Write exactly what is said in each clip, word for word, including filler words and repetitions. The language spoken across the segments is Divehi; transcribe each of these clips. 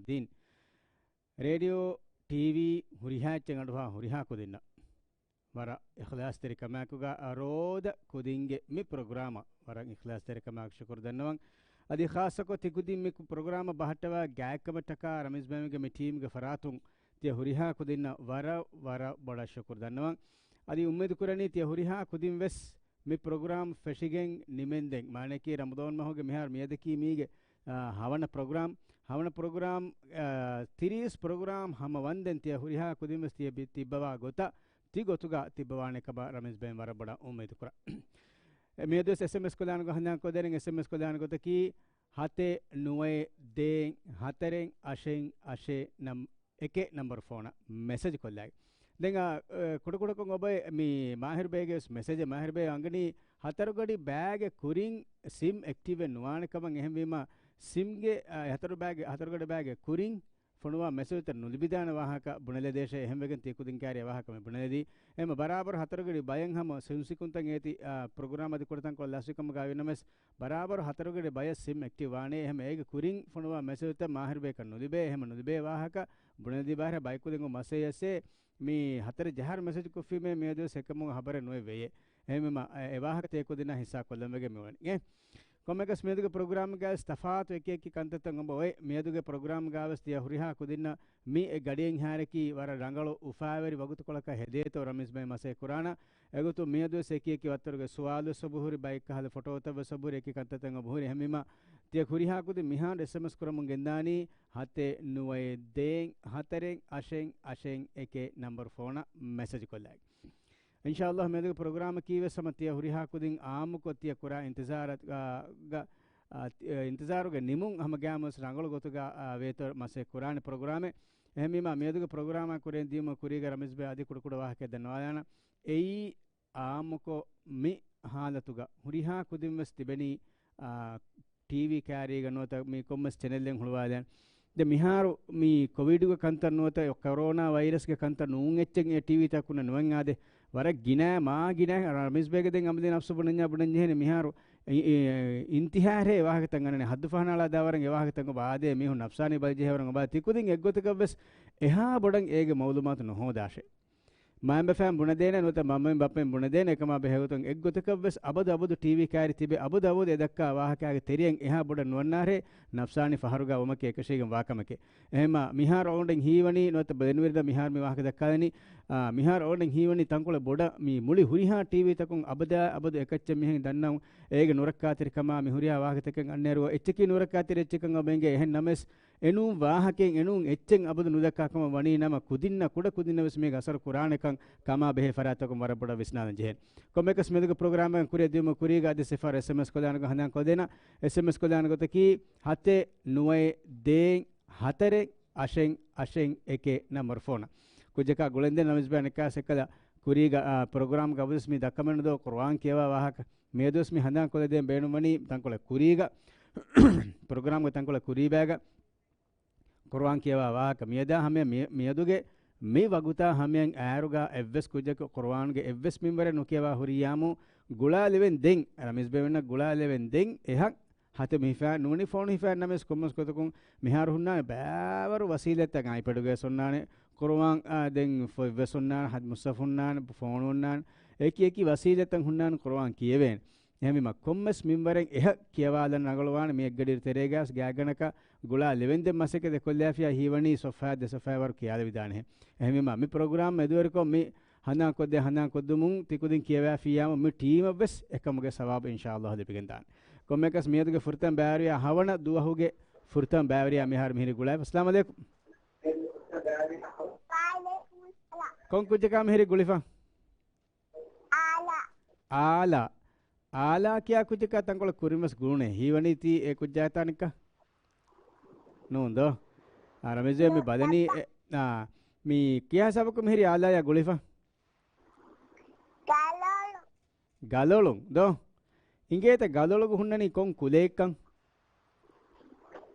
ދީން. ރޭޑިއޯ، ޓީވީ، ހުރިހާ އެއްޗެއް އަޑުއަހާ ހުރިހާ ކުދިންނަށް ވަރަށް އިޚްލާޞްތެރިކަމާއެކުގަ ރޯދަ ކުދިންގެ މި ޕްރޮގްރާމަށް ވަރަށް އިޚްލާޞްތެރިކަމާއެކު ޝުކުރު ދަންނަވަން. އަދި ޚާއްޞަކޮށް ތި ކުދިން މި ޕްރޮގްރާމަށް ބަހައްޓަވާ ގާތްކަމަށްޓަކާ ރަމީޒް ބައިމެންގެ މި ޓީމްގެ ފަރާތުން ތިޔަ ހުރިހާ ކުދިންނަށް ވަރަށް، ވަރަށް ބޮޑަށް ޝުކުރު ދަންނަވަން. އަދި އުއްމީދު ކުރަނީ ތިޔަ ހުރިހާ ކުދިން ވެސް މި ޕްރޮގްރާމް ފެށިގެން ނިމެންދެން، މާނައަކީ ރަމަޟާން މަހުގެ މިހާރު މިއަދަކީ މީގެ، އާ، ހަވަނަ ޕްރޮގްރާމް، ހަވަނަ ޕްރޮގްރާމް، އާ، ތިރީސް ޕްރޮގްރާމް ހަމަ ވަންދެން ތިޔަ ހުރިހާ ކުދިން ވެސް ތިޔަ ބި-، ތިއްބަވާ ގޮތަށް ތި ގޮތުގަ ތިއްބަވާނެ ކަމަށް ރަމީޒް ބައިން ވަރަށް ބޮޑަށް އުއްމީދު ކުރަން. އެ، މިއަދުވެސް އެސްއެމްއެސް ކޮލާނގޮ ހަނދާން ކޮށްދޭނެ، އެސްއެމްއެސް ކޮލާނގޮތަކީ ހަތެއް ނުވައެއް ދޭއް ހަތަރެއް އަށެއް އަށެއް ނަމް އެކެއް ނަމްބަރު ފޯނަށް މެސެޖް ކޮށްލާގެ. ދެން އާ، އެ، ކުޑަކުޑަކޮށް އޮބައި މި މާހިރު ބޭގެ ވެސް މެސެޖެއް، މާހިރު ބޭ އަންގަނީ ހަތަރުގަޑި ބައިގެ ކުރިން ސިމް އެކްޓިވެއް ނުވާނެ ކަމަށް. އެހެންވީމަ ސިމްގެ، އާ، ހަތަރު ބައިގެ، ހަތަރުގަޑި ބައިގެ ކުރިން ފޮނުވާ މެސެޖުތައް ނުލިބިދާނެ ވާހަކަ ބުނެލެދޭށޭ. އެހެންވެގެން ތި ކުދިން ކާރި އެ ވާހަކަ މި ބުނެލެދީ. އެހެން ބަރާބަރު ހަތަރުގަޑި ބަޔަށް ހަމަ ސިންސިކުންތައް އޭތި، އާ، ޕްރޮގްރާމް އަދި ކުޑަތަންކޮޅެއް ލަސްވިކަމުގަ ވިނަމަސް ބަރާބަރު ހަތަރުގަޑި ބަޔަށް ސިމް އެކްޓިވް ވާނެ. އެހެން އޭގެ ކުރިން ފޮނުވާ މެސެޖުތައް މާހިރު ބޭކަށް ނުލިބޭ. އެހެން ނުލިބޭ ވާހަކަ ބުނެލެދީ ބާރަ ބައިކުދިން މަސޭޔަސޭ މި ހަތަރެއް ޖަހާރު މެސެޖް ކޮށްފީމޭ މިއަދުވެސް އެކަމުގެ ހަބަރެއް ނުވެ ވެޔޭ. އެހެންވީމަ އެ، އެ ވާހަކަ ތި ކުދިންނާ ހިއްސާ ކޮށްލަން ވެގެން މިވަނީ. އެ، ކޮންމެއަކަސް މިއަދުގެ ޕްރޮގްރާމްގައި ތަފާތު އެކި އެކި ކަންތައްތައް އޮންބަ އޮތް. މިއަދުގެ ޕްރޮގްރާމްގައިވެސް ތިޔަ ހުރިހާ ކުދިންނަށް މި އެ ގަޑިއެއްހާއިރަކީ ވަރަށް ރަނގަޅު އުފާވެރި ވަގުތުކޮޅަކަށް ހެދޭތޯ ރަމީޒް ބައި މަސޭ ކުރާނަ. އެގޮތުން މިއަދުވެސް އެކި އެކި ވައްތަރުގެ ސުވާލުވެސް އޮބުހުރި ބައެއްކަހަލަ ފޮޓޯތައްވެސް އޮބުހުރި އެކި ކަންތައްތައް އޮބުހުރި. އެހެންވީމަ ތިޔަ ހުރިހާ ކުދިން މިހާރު އެސްއެމްއެސް ކުރަމުން ގެންދާނީ ހަތެއް ނުވައެއް ދޭއް ހަތަރެއް އަށެއް އަށެއް އެކެއް ނަމްބަރު ފޯނަށް މެސެޖް ކޮށްލާގެ. އިންޝާﷲ މިއަދުގެ ޕްރޮގްރާމަކީވެސް ހަމަ ތިޔަ ހުރިހާ ކުދިން އާއްމުކޮށް ތިޔަ ކުރާ އިންތިޒާރަށް، އާ، ގަ، އާ، ތި، އާ، އިންތިޒާރުގެ ނިމުން ހަމަ ގައިމުވެސް ރަނގަޅު ގޮތުގަ، އާ، ވޭތޯ މަސޭ ކުރާނެ ޕްރޮގްރާމެއް. އެހެންވީމާ މިއަދުގެ ޕްރޮގްރާމާ ކުރިއަށް ދިޔުމަށް ކުރީގަ ރަމީޒް ބައި އަދި ކުޑަކުޑަ ވާހަކައެއް ދަންނަވާލާނަ. އެއީ އާއްމުކޮށް މި ހާލަތުގަ ހުރިހާ ކުދިން ވެސް ތިބެނީ، އާ، ޓީވީ ކާރީގަ ނުވަތަ މި ކޮންމެސް ޗެނެލްއެއް ހުޅުވާލަން. ދެ މިހާރު މި ކޮވިޑުގެ ކަންތައް ނުވަތަ ކޮރޯނާ ވައިރަސްގެ ކަންތައް ނޫން އެއްޗެއް އެ ޓީވީތަކު ނުވަން އާދެ. ވަރަށް ގިނަ، މާ ގިނަ ރަމީޒް ބޭގެ ދެން އަމިދި ނަފްސު ބުނަންޏާ ބުނަންޖެހޭނެ މިހާރު އި، އި، އިންތިހާރޭ ވާހަކަތައް އަންނަނީ ހައްދު ފަހަނާޅާ ދާވަރަށް އެ ވާހަކަތައް އޮބާ އާދޭ މީހުން ނަފްސާނީ ބަލިޖެހޭވަރަށް އޮބާ ތި ކުދިން އެއްގޮތަކަށްވެސް އެހާ ބޮޑަށް އޭގެ މައުލޫމާތު ނުހޯދާށޭ. މައިންބަފައިން ބުނެދޭނެ ނުވަތަ މަންމައިން ބައްޕައިން ބުނެދޭނެ އެކަމާ ބެހޭގޮތުން އެއްގޮތަކަށްވެސް އަބަދު އަބަދު ޓީވީ ކާރި ތިބެ އަބަދު އަބަދު އެ ދައްކާ ވާހަކާގެ ތެރެއަށް އެހާ ބޮޑަށް ނުވަންނާރޭ ނަފްސާނީ ފަހަރުގަ ވުމަކީ އެކަށީގެން ވާކަމެކޭ. އެހެންމާ މިހާރު އަޅުގަނޑަށް ހީވަނީ ނުވަތަ ދެންވެރިން މިހާރު މި ވާހަކަ ދައްކާލަނީ، އާ، މިހާރު އަޅުގަނޑަށް ހީވަނީ ތަންކޮޅެއް ބޮޑަށް މި މުޅި ހުރިހާ ޓީވީތަކުން އަބަދާ އަބަދު އެކައްޗެއް މިހެން ދަންނަވަން އޭގެ ނުރައްކާތެރިކަމާ މި ހުރިހާ ވާހަކަތަކެއް އަންނައިރު އެއްޗަކީ ނުރައްކާތެރި އެއްޗެއްކަން އަބަ އެނގޭ. އެހެން ނަމަވެސް އެނޫން ވާހަކައެއް އެނޫން އެއްޗެއް އަބަދު ނުދައްކާ ކަމަށް ވަނީ ނަމަ، ކުދިންނަށް ކުޑަ ކުދިންނަށް ވެސް މީގެ އަސަރު ކުރާނެކަން ކަމާ ބެހޭ ފަރާތްތަކުން ވަރަށް ބޮޑަށް ވިސްނާލަން ޖެހޭނެ. ކޮންމެއަކަސް މިއަދުގެ ޕްރޮގްރާމަށް ކުރިއަށް ދިޔުމަށް ކުރީގަ އަދި ސިފަރު އެސްއެމްއެސް ކޮލާނގަ ހަނދާން ކޮށްދޭނަ. އެސްއެމްއެސް ކޮލާނގ ގޮތަކީ ހަތެއް ނުވައެއް ދޭއް ހަތަރެއް އަށެއް އަށެއް އެކެއް ނަމްބަރު ފޯނަށް. ކުއްޖަކާ ގުޅެންދެން ނަމިސްބޭ ނިކާސް އެއްކަލަ ކުރީގަ، އާ، ޕްރޮގްރާމްގަ އަބަދުވެސް މި ދައްކަމެއްނުދޯ ޤުރުއާން ކިޔަވާ ވާހަކަ. މިއަދުވެސް މި ހަނދާން ކޮށްލަދޭން ބޭނުންވަނީ ތަންކޮޅެއް ކުރީގަ، ޕްރޮގްރާމްގެ ތަންކޮޅެއް ކުރީބައިގަ ޤުރުއާން ކިޔަވާ ވާހަކަ. މިއަދާ ހަމަޔަށް މި، މިއަދުގެ މި ވަގުތާ ހަމަޔަށް އައިރުގަ އެއްވެސް ކުއްޖަކު ޤުރުއާންގެ އެއްވެސް މިންވަރެއް ނުކިޔަވާ ހުރިޔާމު ގުޅާލެވެން ދެން، ރަމީސް ބޭބެންނަށް ގުޅާލެވެން ދެން އެހަށް ހަތެއް މި ހިފާ ނޫނީ ފޯނު ހިފާ ނަމަވެސް ކޮންމެސް ގޮތަކުން މިހާރު ހުންނާނެ ބާވަރު ވަސީލަތްތައް އައިޕެޑުގައި ވެސް އޮންނާނެ، ޤުރުއާން، އާ، ދެން ފޮތް ވެސް އޮންނާނެ، ހަ، މުޞްޙަފު އޮންނާނެ، ފޯނު އޮންނާނެ، އެކި އެކި ވަސީލަތްތައް ހުންނާނެ ޤުރުއާން ކިޔެވޭނެ. އެހެންވީމަ ކޮންމެސް މިންވަރެއް އެހަށް ކިޔަވާލަން ރަނގަޅުވާނެ މި އެއްގަޑިއިރު ތެރޭގަސް ގާތްގަނޑަކަށް ގުޅާ ލެވެންދެން މަސައްކަތް ދެކޮށްލާފިޔާ ހީވަނީ ޞަފްޙާ ދެ ޞަފްޙާ ވަރު ކިޔާލެވިދާނެހެން. އެހެންވީމަ މި ޕްރޮގްރާމް މެދުވެރިކޮށް މި ހަނދާންކޮށްދޭ ހަނދާންކޮށްދުމުން ތިކުދިން ކިޔަވާފިޔާމު މި ޓީމަށްވެސް އެކަމުގެ ސަވާބު އިންޝާﷲ ލިބިގެންދާނެ. ކޮންމެއަކަސް މިއަދުގެ ފުރަތަމަ ބައިވެރިޔާ ހަވަނަ ދުވަހުގެ ފުރަތަމަ ބައިވެރިޔާ މިހާރު މިހިރީ ގުޅާ. އައްސަލާމު ޢަލައިކުމް. ކޮން ކުއްޖަކާ މިހިރީ ގުޅިފަ؟ އާލާ. އާލާ. އާލާ ކިޔާ ކުއްޖަކާ ތަންކޮޅެއް ކުރިންވެސް ގުޅުނޭ. ހީވަނީ ތީ އެ ކުއްޖާ އެތާނެއްކަ؟ ނޫން ދޯ؟ އާ، ރަމީޒޭ މި ބަލަނީ އެ، އާ، މި ކިޔާ ހިސާބަކު މިހިރީ އާލާޔާ ގުޅިފަ؟ ގަލޮޅު. ގަލޮޅުން ދޯ؟ އިނގޭތަ ގަލޮޅުގަ ހުންނަނީ ކޮން ކުލައެއްކަން؟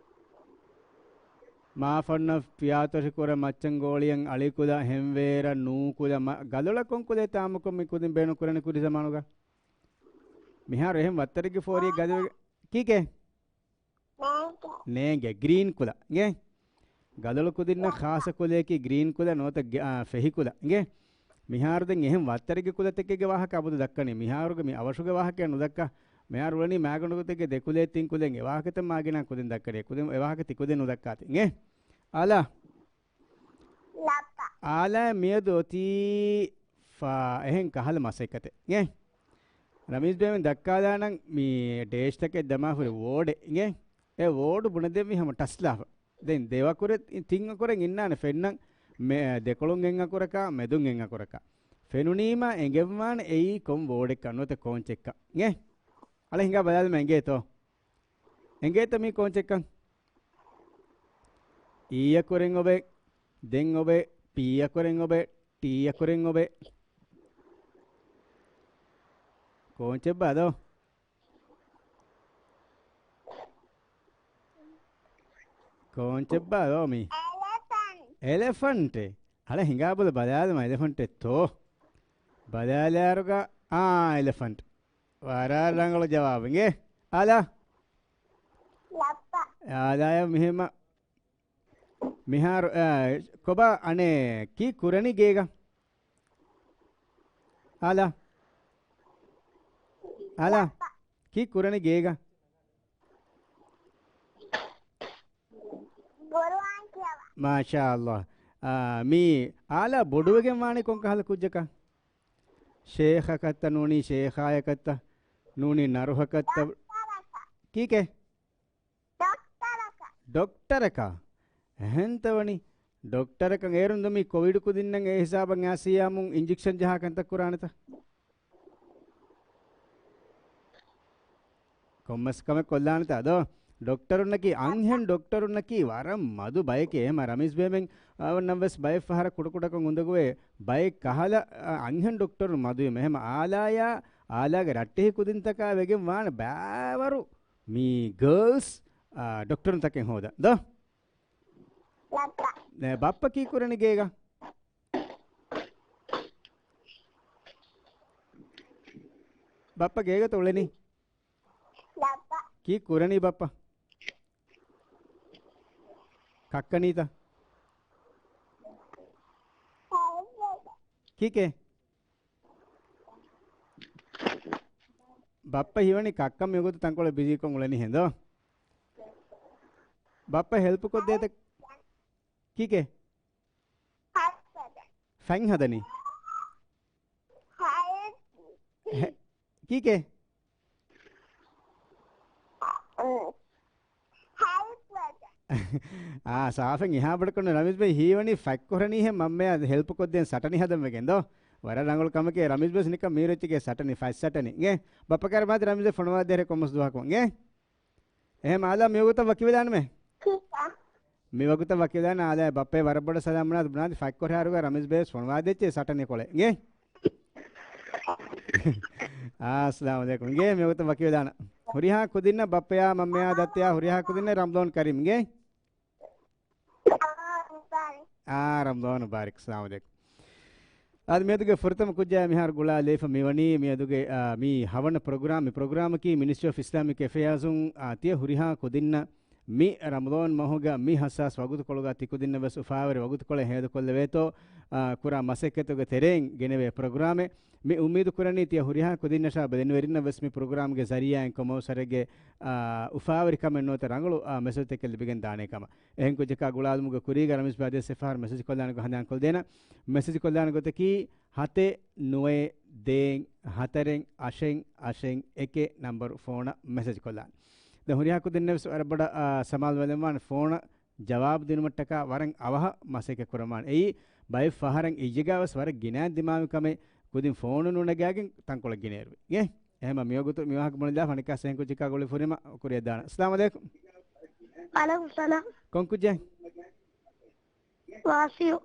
މާފަންނަ ފިޔާތޮށިކުރެ މައްޗަންގޯޅިއަށް އަޅިކުލަ ހެންވޭރަ ނޫކުލަ މަ-، ގަލޮޅަށް ކޮން ކުލައެއްތަ އާއްމުކޮށް މި ކުދިން ބޭނުން ކުރަނީ ކުރީ ޒަމާނުގަ؟ މިހާރު އެހެން ވައްތަރެއްގެ ފޯރިއެއް ގަދަވެ-، ކީކޭ؟ ނޭނގެ. ނޭނގެ، ގްރީން ކުލަ. އިނގޭ؟ ގަލޮޅު ކުދިންނަށް ޚާއްޞަ ކުލަޔަކީ ގްރީން ކުލަ ނުވަތަ ގެ-، އާ، ފެހި ކުލަ. އިނގޭ؟ މިހާރު ދެން އެހެން ވައްތަރެއްގެ ކުލަތަކެއްގެ ވާހަކަ އަބަދު ދައްކަނީ. މިހާރުގެ މި އަވަށުގެ ވާހަކައެއް ނުދައްކާ. މިހާރު އުޅެނީ މާގަނޑު ގޮތެއްގެ ދެ ކުލައެއް ތިން ކުލައެއް. އެ ވާހަކަތައް މާގިނަ ކުދިން ދައްކަނީ. ކުދިން އެ ވާހަކަ ތި ކުދިން ނުދައްކާތި. އިނގޭ؟ އާލާ. ލައްކަ. އާލާ މިއަދު އޮތީ ފާ އެހެން ކަހަލަ މަސައްކަތެއް. އިނގޭ؟ ރަމީޒް ބޭމެން ދައްކާލާނަން މި ޑޭޝްތަކެއް ދަމާފުރި ވޯޑެއް. އިނގޭ؟ އެ ވޯޑު ބުނެދެއްވި ހަމަ ޓަސްލާފަ. ދެން ދެވަކުރެ ތިން އަކުރެއް އިންނާނެ ފެންނަން މެ-، ދެކޮޅުން އެއް އަކުރަކާ، މެދުން އެއް އަކުރަކާ. ފެނުނީމާ އެނގެއްވާނެ އެއީ ކޮން ވޯޑެއްކަން ނުވަތަ ކޯންޗެއްކަން. އިނގޭ؟ އަޅެ ހިނގާ ބަލާލަމާ އެނގޭތޯ؟ އެނގޭތަ މީ ކޯންޗެއްކަން؟ އީ އަކުރެން އޮބެ، ދެން އޮބެ، ޕީ އަކުރެން އޮބެ، ޓީ އަކުރެން އޮބެ. ކޯންޗެއްބާ ދޯ؟ ކޯންޗެއްބާ ދޯ މީ؟ އެލެފަންޓް. އެލެފަންޓެއް؟ އަޅެ ހިނގާ ބަލަ ބަލާލަމާ އެލެފަންޓެއްތޯ؟ ބަލާލާއިރުގަ، އާ، އެލެފަންޓް. ވަރަށް ރަނގަޅު ޖަވާބެއް. އިނގޭ؟ އާލާ؟ ލައްޕަ. އާލާޔަށް މިހެމަ މިހާރު، އާ، ކޮބާ އަނެއް ކީއް ކުރަނީ ގޭގަ؟ އާލާ؟ އާލާ؟ ކީއް ކުރަނީ ގޭގަ؟ ގުރުއާން ކިޔަވާ. މާޝާﷲ. އާ، މީ އާލާ ބޮޑުވެގެން ވާނީ ކޮން ކަހަލަ ކުއްޖަކަށް؟ ޝޭޚަކަށްތަ ނޫނީ ޝޭޚާޔަކަށްތަ ނޫނީ ނަރުހަކަށްތަ؟ ޑޮކްޓަރަކަށް. ކީކޭ؟ ޑޮކްޓަރަކަށް. ޑޮކްޓަރަކަށް؟ އެހެންތަ ވަނީ؟ ޑޮކްޓަރަކަށް އޭރުން ދޮ މީ ކޮވިޑް ކުދިންނަށް އެ ހިސާބަށް އާސިޔާމުން އިންޖެކްޝަން ޖަހާ ކަންތައް ކުރާނެތަ؟ ކޮންމެސް ކަމެއް ކޮށްލާނެތާ ދޯ؟ ޑޮކްޓަރުންނަކީ، އަންހެން ޑޮކްޓަރުންނަކީ ވަރަށް މަދު ބަޔެކޭ. އެހެމަ ރަމީޒް ބޭމެން އަވަންނަށް ވެސް ބައެއް ފަހަރަށް ކުޑަކުޑަކޮށް އުނދަގޫވޭ. ބައެއް ކަހަލަ، އަ، އަންހެން ޑޮކްޓަރުން މަދުވީމަ. އެހެމަ އާލާޔާ، އާލާގެ ރައްޓެހި ކުދިންތަކާ ވެގެން ވާނެ ބައިވަރު މި ގާލްސް، އާ، ޑޮކްޓަރުންތަކެއް ހޯދަން. ދޯ؟ ބައްޕަ. ނޭ، ބައްޕަ ކީއްކުރަނީ ގޭގަ؟ ބައްޕަ ގޭގަތަ އުޅެނީ؟ ބައްޕަ. ކީއްކުރަނީ ބައްޕަ؟ ކައްކަނީތަ؟ ކީކޭ؟ ބައްޕަ ހީވަނީ ކައްކަން މިގޮތަށް ތަންކޮޅެއް ބިޒީކޮށް އުޅެނީ ހެނދޯ؟ ބައްޕަ ހެލްޕް ކޮށްދޭތަ؟ ކީކޭ؟ ފަތް ހަދަނީ؟ ހެ-، ކީކޭ؟ އާ، ސާފެން އެހާ ބޮޑަކަށް ނޫން. ރަމީޒް ބައި ހީވަނީ ފަތްކޮށް ހަދަނީހެން މަންމަޔާ ހެލްޕް ކޮށްދޭން ސަޓަނި ހަދަން ވެގެން ދޯ؟ ވަރަށް ރަނގަޅު ކަމެކޭ. ރަމީޒް ބަސް ނިކަން މީރު އެއްޗެކޭ ސަޓަނި، ފަތް ސަޓަނި. އިނގޭ؟ ބައްޕަ ކައިރި މާތި ރަމީޒް ފޮނުވާދޭހޭ ކޮންމެސް ދުވަހަކު. އިނގޭ؟ އެހެން އާލާ މިވަގުތަށް ވަކިވެލާނަމޭ. މިވަގުތަށް ވަކިވެލާނަ އާލާ ބައްޕަ ވަރަށް ބޮޑަށް ސަލާމް ބުނާތި، ބުނާތި ފަތްކޮށް ހާރުގަ ރަމީޒް ބައި ވެސް ފޮނުވާދޭ އެއްޗެއް ސަޓަނި ކޮޅެއް. އިނގޭ؟ އާ، އައްސަލާމު ޢަލައިކުމް. އިނގޭ މިވަގުތަށް ވަކިވެލާނަ. ހުރިހާ ކުދިންނަށް ބައްޕަޔާ މަންމަޔާ ދައްތަޔާ ހުރިހާ ކުދިންނަށް ރަމަޟާން ކަރީމް. އިނގޭ؟ އާ، ރަމަޟާން މުބާރަކް. އައްސަލާމު ޢަލައިކުމް. އާދެ، މިއަދުގެ ފުރަތަމަ ކުއްޖާ މިހާރު ގުޅާލައިފަ މިވަނީ، މިއަދުގެ، އާ، މި ހަވަނަ ޕްރޮގްރާމް، މި ޕްރޮގްރާމަކީ މިނިސްޓްރީ އޮފްއިސްލާމިކް އެފެއާޒުން، އާ، ތިޔަ ހުރިހާ ކުދިންނަށް މި ރަމަޟާން މަހުގަ މި ހައްސާސް ވަގުތުކޮޅުގަ ތިކުދިންނަށް ވެސް އުފާވެރި ވަގުތުކޮޅެއް ހޭދަކޮށްލެވޭތޯ، އާ، ކުރާ މަސައްކަތުގެ ތެރެއިން ގެނެވޭ ޕްރޮގްރާމެއް. މި އުއްމީދު ކުރަނީ ތިޔަ ހުރިހާ ކުދިންނަށާ ބެލެނިވެރިންނަށް ވެސް މި ޕްރޮގްރާމްގެ ޒަރީއާއިން ކޮމަރސަރެއްގެ، އާ، އުފާވެރިކަމެއް ނުވަތަ ރަނގަޅު، އާ، މެސެޖްތަކެއް ލިބިގެން ދާނޭ ކަމަށް. އެހެން ކުއްޖަކާ ގުޅާލުމުގެ ކުރީގަ ރަމީޒް ބާދޭ ސެފާރް މެސެޖް ކޮށްލާނެ ގޮތް ހަނދާން ކޮށްދޭނަ. މެސެޖް ކޮށްލާނެ ގޮތަކީ ހަތެއް ނުވައެއް ދޭއް ހަތަރެއް އަށެއް އަށެއް އެކެއް ނަންބަރު ފޯނަށް މެސެޖް ކޮށްލާނެ. ދެން ހުރިހާ ކުދިންނެއް ވެސް ވަރަށް ބޮޑަށް، އާ، ސަމާލުވެލަންވާނެ ފޯނަށް ޖަވާބު ދިނުމަށްޓަކާ ވަރަށް އަވަހަށް މަސައްކަތް ކުރަމާނެ. އެއީ ބައެއް ފަހަރަށް އިއްޔެގާ ވެސް ވަރަށް ގިނައިން ދިމާވި ކަމެއް ކުދިން ފޯނު ނުނަގާގެން ތަންކޮޅެއް ގިނައިރުވި. އިނގޭ؟ އެހެމަ މިވަގުތު މިވާހަކަ ބުނެލާފަ އަނެއްކާ ސެހެން ކުއްޖަކާ ގުޅި ފުރިމަ ކުރިއަށް ދާނަ. އައްސަލާމު ޢަލައިކުމް. ވަޢަލައިކުމް ސަލާމް. ކޮން ކުއްޖެއް؟ ވާފިޔު.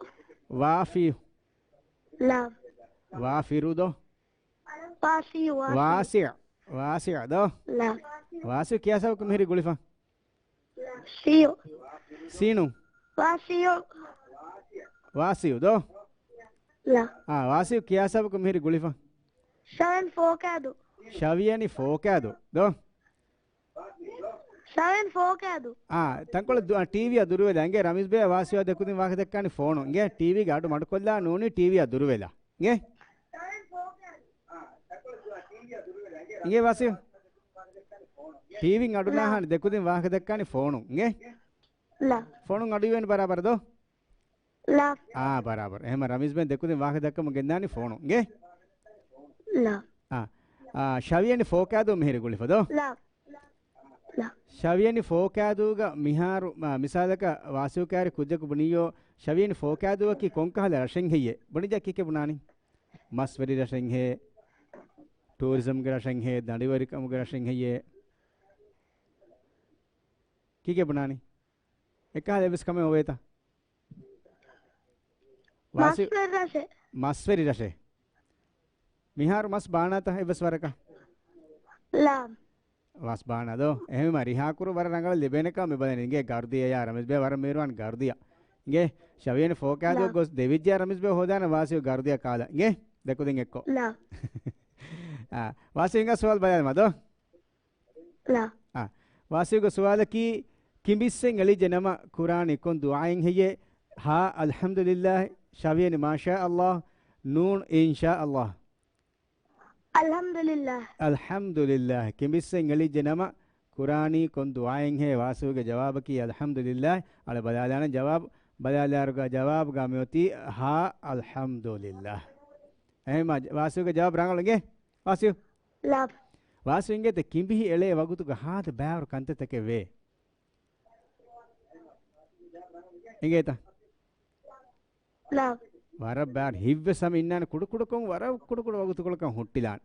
ވާފިޔު. ނާ. ވާފިރު ދޯ؟ ވާފިޔު، ވާފިޔު. ވާސިޢު. ވާސިޢު ދޯ؟ ނާ. ވާސިޢު ކިޔާ ސަބަކު މިހިރި ގުޅިފަ؟ ސިޔު. ސީނު. ވާސިޢު. ވާސިޢު ދޯ؟ ނާ. އާ، ވާސިޢު ކިޔާ ސަބަކު މިހިރި ގުޅިފަ؟ ޝަވިޔަނި ފޯކާދު. ޝަވިޔަނި ފޯކާދު ދޯ؟ ޝަވިޔަނި ފޯކައިދޫ. އާ، ތަންކޮޅެއް ދު-، އާ، ޓީވީއަށް ދުރުވެލާ. އިނގޭ ރަމީޒް ބޭ ވާސިއާ ދެކުދިން ވާހަކަ ދައްކާނީ ފޯނުން. އިނގޭ ޓީވީގެ އަޑު މަޑުކޮށްލާ ނޫނީ ޓީވީއަށް ދުރުވެލާ. އިނގޭ؟ އިނގޭ ވާސި؟ ޓީވީން އަޑު ނާހާނެ ދެކުދިން ވާހަކަ ދައްކާނީ ފޯނުން. އިނގޭ؟ ފޯނުން އަޑު އިވޭނެ ބަރާބަރަށް ދޯ؟ އާ، ބަރާބަރު. އެހެމަ ރަމީޒް ބޭން ދެކުދިން ވާހަކަ ދައްކަމުން ގެންދާނީ ފޯނުން. އިނގޭ؟ އާ، އާ، ޝަވިޔަނި ފޯކައިދޫ މިހިރި ގުޅިފަ ދޯ؟ ޝަވިޔަނި ފޯކައިދޫގަ މިހާރު، މާ، މިސާލަކަށް ވާސިއު ކާރި ކުއްޖަކު ބުނިއްޔޯ، ޝަވިޔަނި ފޯކައިދޫއަކީ ކޮންކަހަލަ ރަށެއް ހެއްޔޭ؟ ބުނިއްޖާ ކީކޭ ބުނާނީ؟ މަސްވެރި ރަށެއް ހޭ، ޓޫރިޒަމްގެ ރަށެއް ހޭ، ދަނޑިވެރިކަމުގެ ރަށެއް ހެއްޔޭ؟ ކީކޭ ބުނާނީ؟ އެކަހަލަ އެއްވެސް ކަމެއް އޮވޭތަ؟ ވާސި-، މަސްވެރި ރަށެއް. މަސްވެރި ރަށެއް. މިހާރު މަސް ބާނާތަ އެއްވެސް ވަރަކަށް؟ ލާ. މަސް ބާނާ ދޯ؟ އެހެންވީމަ ރިހާކުރު ވަރަށް ރަނގަޅަށް ލިބޭނެކަމަށް މި ބަލަނީ. އިނގޭ ގަރުދިޔަޔާ ރަމީޒް ބޭ ވަރަށް މީރުވާން ގަރުދިޔަ. އިނގޭ ޝަވިޔަނި ފޯކައިދޫ ލާ. ގޮސް ދެވިއްޖެ ރަމީޒް ބޭ ހޯދާނެ ވާސިއު ގަރުދިޔަ ކާލަ. އިނގޭ ދެކުދިން އެއްކޮށް. ލާ. އާ، ވާސި ހިނގާ ސުވާލު ބަލާލަމާ ދޯ؟ ލާ. އާ، ވާސިއުގެ ސުވާލަކީ، ކިނބިއްސެއް އެޅިއްޖެ ނަމަ ކުރާނީ ކޮން ދުޢާއެއް ހެއްޔޭ؟ ހާ، އަލްޙަމްދުލިއްލާހި، ޝަވިޔަނި މާޝާ އައްލާހް، ނޫން އިންޝާ އައްލާހް. އަލްޙަމްދުލިއްލާހް. އަލްޙަމްދުލިއްލާހް. ކިނބިއްސެއް އެޅިއްޖެ ނަމަ ކުރާނީ ކޮން ދުޢާއެއްހޭ؟ ވާސިއުގެ ޖަވާބަކީ އަލްޙަމްދުލިއްލާހް. އަޅެ ބަލާލާނަން ޖަވާބު، ބަލާލާއިރުގަ ޖަވާބުގަ މިއޮތީ ހާ އަލްޙަމްދުލިއްލާހް. އެހެންމަ ވާސިއުގެ ޖަވާބު ރަނގަޅު އިނގޭ؟ ވާސިއު؟ ލާ. ވާސި އިނގޭތަ ކިނބިހި އެޅޭ ވަގުތުގަ ހާދަ ބާރު ކަންތައްތަކެއް ވޭ؟ އިނގޭތަ؟ ލާ. ވަރަށް ބާރު ހިތްވެސް ހަމަ އިންނާނެ ކުޑަކުޑަކޮށް ވަރަށް ކުޑަކުޑަ ވަގުތުކޮޅަކަށް ހުއްޓިލާނެ.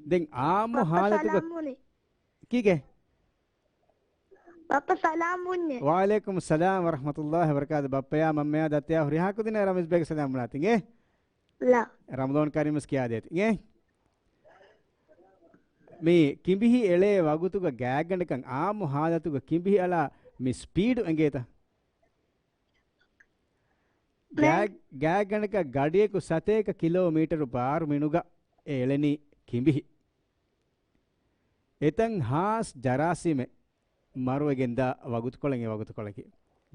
ދެން އާއްމު ބައްޕަ ހާލަތުގަ ސަލާމް ވުނީ. ކީކޭ؟ ބައްޕަ ސަލާމް ވުންޏޭ. ވަޢަލައިކުމުއްސަލާމް ވަރަޙްމަތުﷲި ވަބަރަކާތު. ބައްޕަޔާ މަންމަޔާ ދައްތަޔާ ހުރިހާ ކުދިންނަށް ރަމީޒް ބޭގެ ސަލާމް ބުނާތި އިނގޭ؟ ލާ. ރަމަޟާން ކަރީމް ވެސް ކިޔާދޭތި އިނގޭ؟ މި ކިނބިހި އެޅޭ ވަގުތުގަ ގާތްގަނޑަކަށް އާއްމު ހާލަތުގަ ކިނބިހި އަޅާ މި ސްޕީޑު އެނގޭތަ؟ ގާތް-، ގާތްގަނޑަކަށް ގަޑިއަކު ސަތޭކަ ކިލޯމީޓަރު ބާރު މިނުގަ އެ އެޅެނީ ކިނބިހި. އެތަން ހާސް ޖަރާސީމެއް މަރުވެގެންދާ ވަގުތުކޮޅެއް އެ ވަގުތުކޮޅަކީ.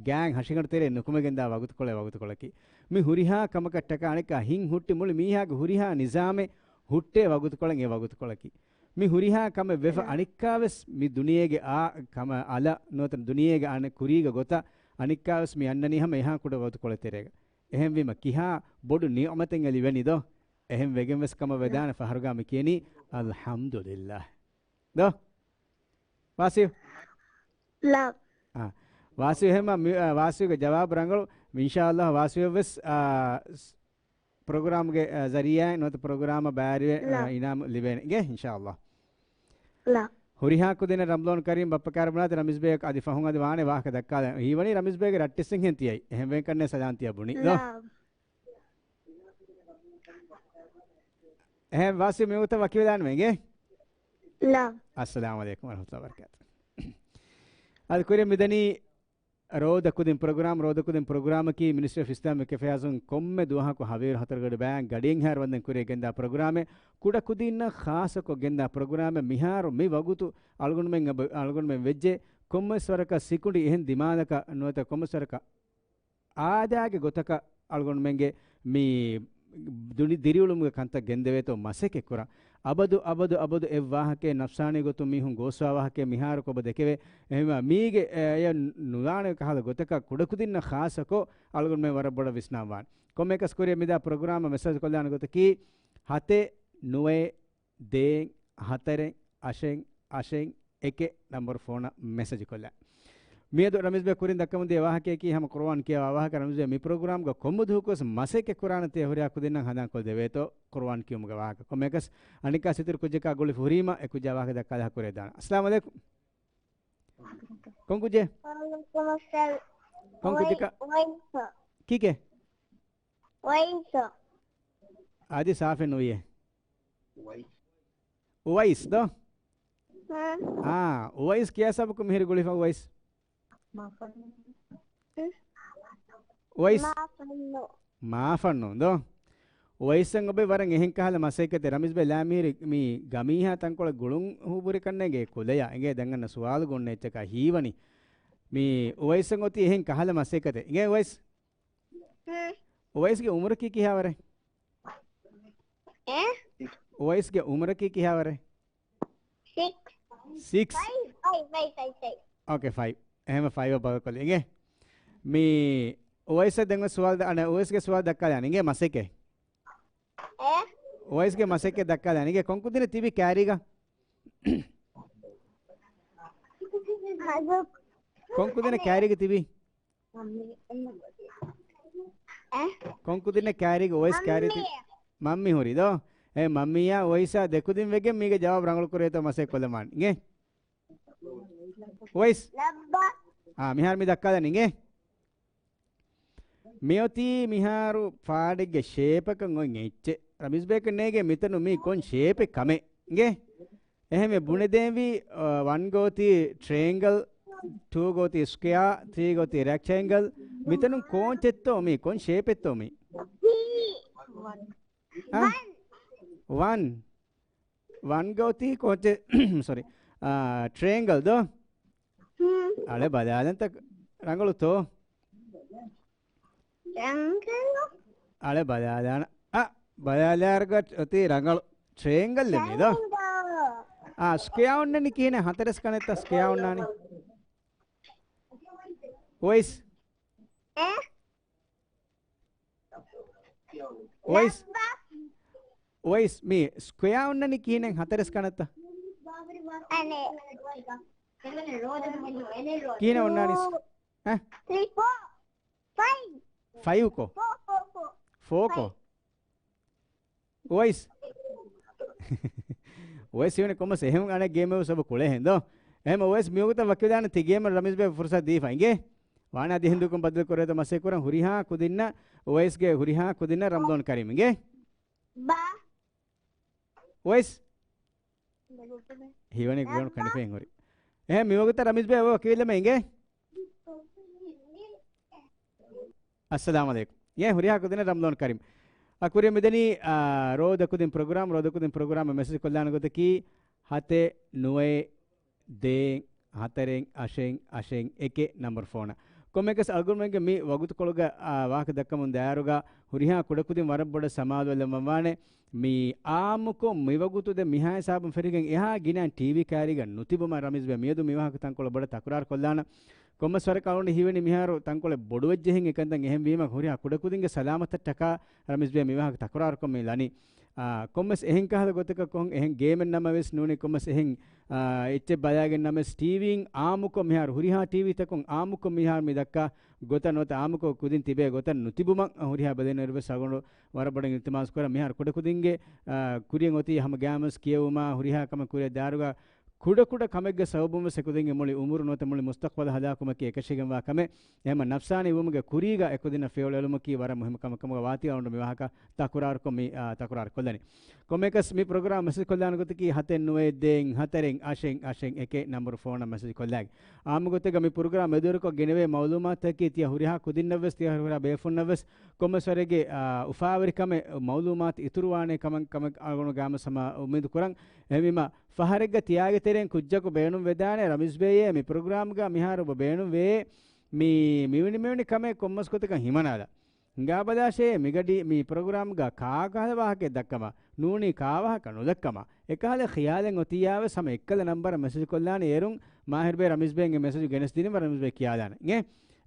ގާތް ހަށިގަނޑު ތެރޭ ނުކުމެގެންދާ ވަގުތުކޮޅެއް ވަގުތުކޮޅަކީ. މި ހުރިހާ ކަމަކަށްޓަކާ އަނެއްކާ ހިތް ހުއްޓި މުޅި މީހާގެ ހުރިހާ ނިޒާމެއް ހުއްޓޭ ވަގުތުކޮޅެއް އެ ވަގުތުކޮޅަކީ. މި ހުރިހާ ކަމެއް ވެފަ އަނެއްކާވެސް މި ދުނިޔޭގެ އާ ކަމަށް އަލަށް ނުވަތަ ދުނިޔޭގެ އަނެއް ކުރީގަ ގޮތަށް އަނެއްކާވެސް މި އަންނަނީ ހަމަ އެހާ ކުޑަ ވަގުތުކޮޅެއް ތެރޭގަ. އެހެންވީމަ ކިހާ ބޮޑު ނިޢުމަތެއް އެ ލިބެނީ ދޯ؟ އެހެން ވެގެން ވެސް ކަމަށް ވެދާނެ ފަހަރުގަ މި ކިޔަނީ އަލްޙަމްދުލިއްލާހް. ދޯ؟ ވާސިފް؟ ލާ. އާ. ވާސިފް އެހެންމަ މި-، އާ، ވާސިފްގެ ޖަވާބު ރަނގަޅު. އިންޝާﷲ ވާސިފް ވެސް، އާ، ސް-، ޕްރޮގްރާމްގެ، އާ، ޒަރީޢާއިން ނުވަތަ ޕްރޮގްރާމަށް ބައިވެރިވެ، ލާ. އާ، އިނާމު ލިބޭނެ. އިނގޭ އިންޝާﷲ. ލާ. ހުރިހާ ކުދިންނަށް ރަމަޟާން ކަރީމް. ބައްޕަ ކާރިމް ބުނާތި ރަމީޒް ބޭގަ އަދި ފަހުން އަދި ވާނެ ވާހަކަ ދައްކާލަން. ހީވަނީ ރަމީޒް ބޭގެ ރައްޓެއްސެއްހެން ތިޔައީ. އެހެން ވެގެން ކަންނޭ ސަލާން ތިޔަ ބުނީ. ލޯ؟ ލާ. އެހެން ވާސިފް މިވަގުތަށް ވަކިވެލާނަމޭ އިނގޭ؟ ލާ. އައްސަލާމު ޢަލައިކުމް ވަރަޙްމަތުﷲި ވަބަރަކާތުހު. އަދި ކުރިން މިދަނީ ރޯދަ ކުދިން ޕްރޮގްރާމް. ރޯދަ ކުދިން ޕްރޮގްރާމަކީ މިނިސްޓްރީ އޮފް އިސްލާމިކް އެފެއާޒުން ކޮންމެ ދުވަހަކު ހަވީރު ހަތަރުގަޑި ބަޔާން ގަޑިއެއްހާއިރު ވަންދެން ކުރިއަށް ގެންދާ ޕްރޮގްރާމެއް. ކުޑަ ކުދީންނަށް ޚާއްޞަކޮށް ގެންދާ ޕްރޮގްރާމެއް. މިހާރު މި ވަގުތު އަޅުގަނޑުމެން އަބަ-، އަޅުގަނޑުމެން ވެއްޖެ ކޮންމެސް ވަރަކަށް ސިކުނޑި އެހެން ދިމާލަކަށް ނުވަތަ ކޮންމެސް ވަރަކަށް އާދައިގެ ގޮތަކަށް އަޅުގަނޑުމެންގެ މި ދުނި-، ދިރިއުޅުމުގެ ކަންތައް ގެންދެވޭތޯ މަސައްކަތް ކުރަން. އަބަދު، އަބަދު، އަބަދު އެއް ވާހަކައެއް ނަފްސާނީ ގޮތުން މީހުން ގޯސްވާ ވާހަކައެއް މިހާރު ކޮބަ ދެކެވޭ؟ އެހެންވީމަ މީގެ އެ، އެ ނުލާނެ ކަހަލަ ގޮތަކަށް ކުޑަކުދިންނަށް ޚާއްޞަކޮށް އަޅުގަނޑުމެން ވަރަށް ބޮޑަށް ވިސްނާން ވާނެ. ކޮންމެއަކަސް ކުރިއަށް މިދާ ޕްރޮގްރާމަށް މެސެޖް ކޮށްލާނެ ގޮތަކީ ހަތެއް ނުވައެއް ދޭއް ހަތަރެއް އަށެއް އަށެއް އެކެއް ނަންބަރު ފޯނަށް މެސެޖް ކޮށްލާ. މިއަދު ރަމީޒް ބޭ ކުރިން ދައްކަމުން ދިޔަ ވާހަކަޔަކީ ހަމަ ޤުރުއާން ކިޔަވާ ވާހަކަ. ރަމީޒް ބޭ މި ޕްރޮގްރާމްގަ ކޮންމެ ދުވަހަކުވެސް މަސައްކަތް ކުރާނެ ތިޔަ ހުރިހާ ކުދިންނަށް ހަނދާން ކޮށްދެވޭތޯ ޤުރުއާން ކިޔުމުގެ ވާހަކަ. ކޮންމެއަކަސް އަނެއްކާ ސިތިރު ކުއްޖަކާ ގުޅިފަ ހުރީމަ އެ ކުއްޖާ ވާހަކަ ދައްކާލާ ކުރޭ ދާނަ. އައްސަލާމު ޢަލައިކުމް. ކޮން ކުއްޖެއް؟ ކޮން ކުއްޖެއް؟ ކީކޭ؟ އަދި ސާފެއް ނުވިޔޭ. އުވައިސް ދޯ؟ އާ، އުވައިސް ކިޔާ ސަބަކު މިހިރި ގުޅިފަ އުވައިސް. އުވައިސް. މާފަންނު. މާފަންނު ދޯ؟ އުވައިސަށް އޮބެ ވަރަށް އެހެން ކަހަލަ މަސައްކަތެއް. ރަމީޒް ބެ ލާމީރި މި ގަމީހާ ތަންކޮޅެއް ގުޅުން ހުބުރިކަންނޭގެ ކުލަޔާ. އިނގޭ ދެން އަންނަ ސުވާލު ގުންނަ އެއްޗަކާ ހީވަނީ. މި އުވައިސަށް އޮތީ އެހެން ކަހަލަ މަސައްކަތެއް. އިނގޭ އުވައިސް؟ ހުން. އުވައިސްގެ އުމުރަކީ ކިހާވަރެއް؟ އެ؟ އުވައިސްގެ އުމުރަކީ ކިހާވަރެއް؟ ސިކްސް. ސިކްސް. ފައިވް، ފައިވް، ފައިވް، ފައިވް. އޯކޭ، ފައިވް. އެހެން ފައިވް ބަދަލުކޮށްލި. އިނގޭ. މި އުވައިސަށް ދެން ސުވާލު ދަ-، އަނެ، އުވައިސްގެ ސުވާލު ދައްކާލާނީ. އިނގޭ މަސައްކަތް. އެ؟ އުވައިސްގެ މަސައްކަތް ދައްކާލާނީ. އިނގޭ ކޮން ކުދިން ތިބި ކާރީގަ؟ ކޮން ކުދިން ކާރީގަ ތިބި؟ އެ؟ ކޮން ކުދިން ކާރީގަ އުވައިސް ކާރީ ތި-، މަންމީ. މަންމީ ހުރި ދޯ؟ އެ މަންމީއާ އުވައިސާ ދެ ކުދިން ވެގެން މީގެ ޖަވާބު ރަނގަޅު ކުރޭތޯ މަސައްކަތް ކޮށްލަމާން. އިނގޭ؟ އުވައިސް. އާ، މިހާރު މި ދައްކާލަން އިނގޭ. މިއޮތީ މިހާރު ފާޑެއްގެ ޝޭޕަކަށް އޮތް އެއްޗެއް. ރަމީޒް ބޭކަށް ނޭގެ މިތަނު މީ ކޮން ޝޭޕެއް ކަމެއް. އިނގޭ؟ އެހެންވެ ބުނެދޭންވީ، އަ، ވަންގަ އޮތީ ޓްރޭންގަލް، ޓޫގަ އޮތީ ސްކޮޔާ، ތްރީގަ އޮތީ ރެކްޓޭންގަލް. މިތަނުން ކޯންޗެއްތޯ މީ؟ ކޮން ޝޭޕެއްތޯ މީ؟ އަ؟ ވަން. ވަންގަ އޮތީ ކޯންޗެއް، ސޮރީ. އާ، ޓްރޭންގަލް ދޯ؟ ހުން. އަޅެ ބަލާލަންތަ ރަނގަޅުތޯ؟ ރަނގަޅު. އަޅެ ބަލާލާނަ. އަ، ބަލާލާރުގަ އޮތީ ރަނގަޅު. ޓްރޭންގަލް މީ ދޯ؟ ރަނގަޅު. އާ، ސްކޮޔާ އޮންނަނީ ކިހިނެއް؟ ހަތަރެސް ކަނެއްތަ ސްކޮޔާ އޮންނާނީ؟ އުވައިސް. އެ؟ އުވައިސް. އުވައިސް، މީ ސްކޮޔާ އޮންނަނީ ކިހިނެއް؟ ހަތަރެސް ކަނެއްތަ؟ އަނެއް. ކިހިނެއް އޮންނާނީ؟ އެ؟ ފައިވް. ފައިވް ކޯ؟ ފޯ، ފޯ، ފޯ. ފޯ ކޯ؟ ފައިވް. އުވައިސް. އުވައިސް ހީވަނީ ކޮންމެސް އެހެން އަނެއް ގޭމެއް ސަބަ ކުޅޭހެން ދޯ؟ އެހެން އުވައިސް މިވަގުތަށް ވަކިވެދާނެ ތި ގޭމަށް ރަމީޒް ބޭ ފުރުސަތު ދީފަ އިނގޭ. ވާނާ ދިހަ ހިނދުކުން ބަދަލު ކުރޭތޯ މަސައްކަތް ކުރަން ހުރިހާ ކުދިންނަށް އުވައިސްގެ ހުރިހާ ކުދިންނަށް ރަމްޟާން ކަރީމް އިނގޭ. ބާ. އުވައިސް. ހީވަނީ ގުޅުނު ކަނޑިފައިން ހުރި. އެހެން މިވަގުތަށް ރަމީޒް ބޭ އޮވެ ކިވެލެމެ އިނގޭ. އައްސަލާމު ޢަލައިކުމް. އޭ ހުރިހާ ކުދިންނަށް ރަމްޟާން ކަރީމް. އަ، ކުރިއަށް މިދަނީ، އާ، ރޯދަ ކުދިން ޕްރޮގްރާމް، ރޯދަ ކުދިން ޕްރޮގްރާމަށް މެސެޖް ކޮށްލާނެ ގޮތަކީ ހަތެއް ނުވައެއް ދޭއް ހަތަރެއް އަށެއް އަށެއް އެކެއް ނަންބަރު ފޯނަށް. ކޮންމެއަކަސް އަޅުގަނޑުމެންގެ މި ވަގުތުކޮޅުގަ، އާ، ވާހަކަ ދައްކަމުން ދާއިރުގަ ހުރިހާ ކުޑަކުދިން ވަރަށް ބޮޑަށް ސަމާލުވެލަމަށްވާނެ. މި އާއްމުކޮށް މިވަގުތު ދެ މިހާ ހިސާބުން ފެށިގެން އެހާ ގިނައިން ޓީވީ ކާރީގަ ނުތިބުމަށް ރަމީޒް ބޭ މިއަދު މިވާހަކަ ތަންކޮޅެއް ބޮޑަށް ތަކުރާރު ކޮށްލާނަ. ކޮންމެސް ވަރަކަށް އަޅުގަނޑު ހީވަނީ މިހާރު ތަންކޮޅެއް ބޮޑުވެއްޖެހެން އެކަންތައް އެހެންވީމަ ހުރިހާ ކުޑަކުދިންގެ ސަލާމަތަށްޓަކާ ރަމީޒް ބޭ މިވާހަކަ ތަކުރާރުކޮށް މި ލަނީ. އާ، ކޮންމެސް އެހެން ކަހަލަ ގޮތަކަށް ކޮން އެހެން ގޭމެއް ނަމަވެސް ނޫނީ ކޮންމެސް އެހެން، އާ، އެއްޗެއް ބަލާގެން ނަމަވެސް ޓީވީން އާއްމުކޮށް މިހާރު ހުރިހާ ޓީވީތަކުން އާއްމުކޮށް މިހާރު މި ދައްކާ ގޮތަށް ނުވަތަ އާއްމުކޮށް ކުދިން ތިބޭ ގޮތަށް ނުތިބުމަށް ހުރިހާ ބެލެނިވެރިވެސް އަޅުގަނޑު ވަރަށް ބޮޑަށް އިލްތިމާސް ކުރަން. މިހާރު ކުޑަކުދިންގެ، އާ، ކުރިއަށް އޮތީ ހަމަ ގާމުސް ކިޔެވުމާ ހުރިހާ ކަމެއް ކުރިއަށް ދާއިރުގަ ކުޑަކުޑަ ކަމެއްގެ ސަބަބުން ވެސް އެކުދިންގެ މުޅި އުމުރު ނުވަތަ މުޅި މުސްތަޤްބަލް ހަލާކުމަކީ އެކަށީގެންވާ ކަމެއް. އެހެންމަ ނަފްސާނީ ވުމުގެ ކުރީގަ އެކުދިންނަށް ފިޔަވަޅު އެޅުމަކީ ވަރަށް މުހިއްމު ކަމެއް ކަމުގަ ވާތީ އަޅުގަނޑު މި ވާހަކަ ތަކުރާރުކޮށް މި، އާ، ތަކުރާރު ކޮށްލަނީ. ކޮންމެއަކަސް މި ޕްރޮގްރާމް މެސެޖް ކޮށްލާނެ ގޮތަކީ ހަތެއް ނުވައެއް ދޭއް ހަތަރެއް އަށެއް އަށެއް އެކެއް ނަންބަރު ފޯނަށް މެސެޖް ކޮށްލާގެ. އާއްމު ގޮތެއްގަ މި ޕްރޮގްރާމް މެދުވެރިކޮށް ގެނެވޭ މައުލޫމާތަކީ ތިޔަ ހުރިހާ ކުދިންނަށްވެސް ތިޔަ ހުރިހާ ބޭފުންނަށްވެސް ކޮންމެސް ވަރެއްގެ، އާ، އުފާވެރިކަމެއް މައުލޫމާތު އިތުރުވާނެ ކަމަށް، ކަމަށް އަޅުގަނޑު ގާމަސް ހަމަ އުއްމީދު ކުރަން. އެހެންވީމަ، ފަހަރެއްގަ ތިޔާގެ ތެރެއިން ކުއްޖަކު ބޭނުން ވެދާނެ ރަމީޒް ބޭއޭ މި ޕްރޮގްރާމްގަ މިހާރު ބޭނުން ވޭ މި، މިވެނި، މިވެނި ކަމެއް ކޮންމަސް ގޮތަކަށް ހިމަނާލާ. ހިނގާބަލާށޭ މިގަޑި މި ޕްރޮގްރާމްގަ ކާކަހަލަ ވާހަކައެއް ދައްކަމާ، ނޫނީ ކާވާހަކަ ނުދައްކަމާ، އެކަހަލަ ޚިޔާލެއް އޮތިއްޔާވެސް ހަމަ އެއްކަލަ ނަންބަރަށް މެސެޖް ކޮށްލާނެ. އޭރުން މާހިރުބޭ ރަމީޒް ބޭންގެ މެސެޖު ގެނެސްދިނީމަ ރަމީޒް ބޭ ކިޔާލާނެ. އިނގޭ؟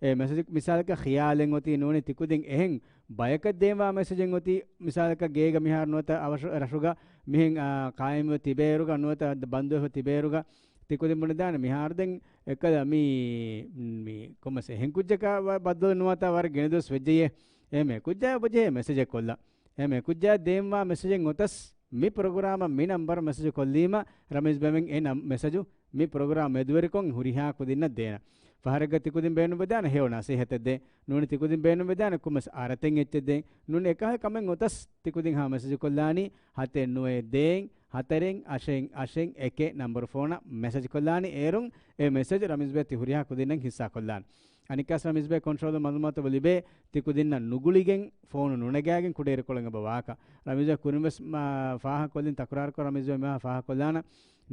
އެ މެސެޖު މިސާލަކަށް ޚިޔާލެއް އޮތީ ނޫނީ ތިކުދިން އެހެން ބަޔަކަށް ދޭންވާ މެސެޖެއް އޮތީ، މިސާލަކަށް ގޭގަ މިހާރު ނުވަތަ އަވަށު ރަށުގަ މިހެން، އާ، ޤާއިމްވެ ތިބޭއިރުގަ ނުވަތަ ބަންދުވެފަ ތިބޭއިރުގަ ތިކުދިން ބުނެދާނެ މިހާރު ދެން އެކަލަ މި، މި ކޮންމެސް އެހެން ކުއްޖަކާ ވަ-، ބައްދަލު ނުވަތަ ވަރަށް ގިނަ ދުވަސް ވެއްޖެޔޭ. އެހެން ކުއްޖާ އޮބަޖެހޭ މެސެޖެއް ކޮށްލާ. އެހެން ކުއްޖާ ދޭންވާ މެސެޖެއް އޮތަސް މި ޕްރޮގްރާމަށް މި ނަންބަރަށް މެސެޖު ކޮށްލީމަ ރަމީޒް ބެމެން އެ ނަމް-، މެސެޖު މި ޕްރޮގްރާމް މެދުވެރިކޮށް ހުރިހާ ކުދިންނަށް ދޭނަ. ފަހަރެއްގަ ތިކުދިން ބޭނުންވެދާނެ ހެޔޮ ނަސޭހަތެއް ދޭން. ނޫނީ ތިކުދިން ބޭނުންވެދާނެ ކޮންމެސް އަރަތެއް އެއްޗެއް ދޭން. ނޫނީ އެކަހަލަ ކަމެއް އޮތަސް ތިކުދިން ހަމަ މެސެޖު ކޮށްލާނީ ހަތެއް ނުވައެއް ދޭއް ހަތަރެއް އަށެއް އަށެއް އެކެއް ނަންބަރު ފޯނަށް މެސެޖް ކޮށްލާނީ. އޭރުން އެ މެސެޖް ރަމީޒް ބޭ ތި ހުރިހާ ކުދިންނަށް ހިއްސާ ކޮށްލާނެ. އަނެއްކާސް ރަމީޒްބެ ކޮންޓްރޯލް މަލޫމާތު ލިބޭ ތި ކުދިންނަށް ނުގުޅިގެން ފޯނު ނުނެގާގެން ކުޑައިރުކޮޅެއް އެބަ ވާކަށް. ރަމީޒްބެ ކުރިން ވެސް މާ ފާހަގަކޮށްލިން ތަކުރާރުކޮށް ރަމީޒްބެ މިވާ ފާހަގަކޮށްލާނަ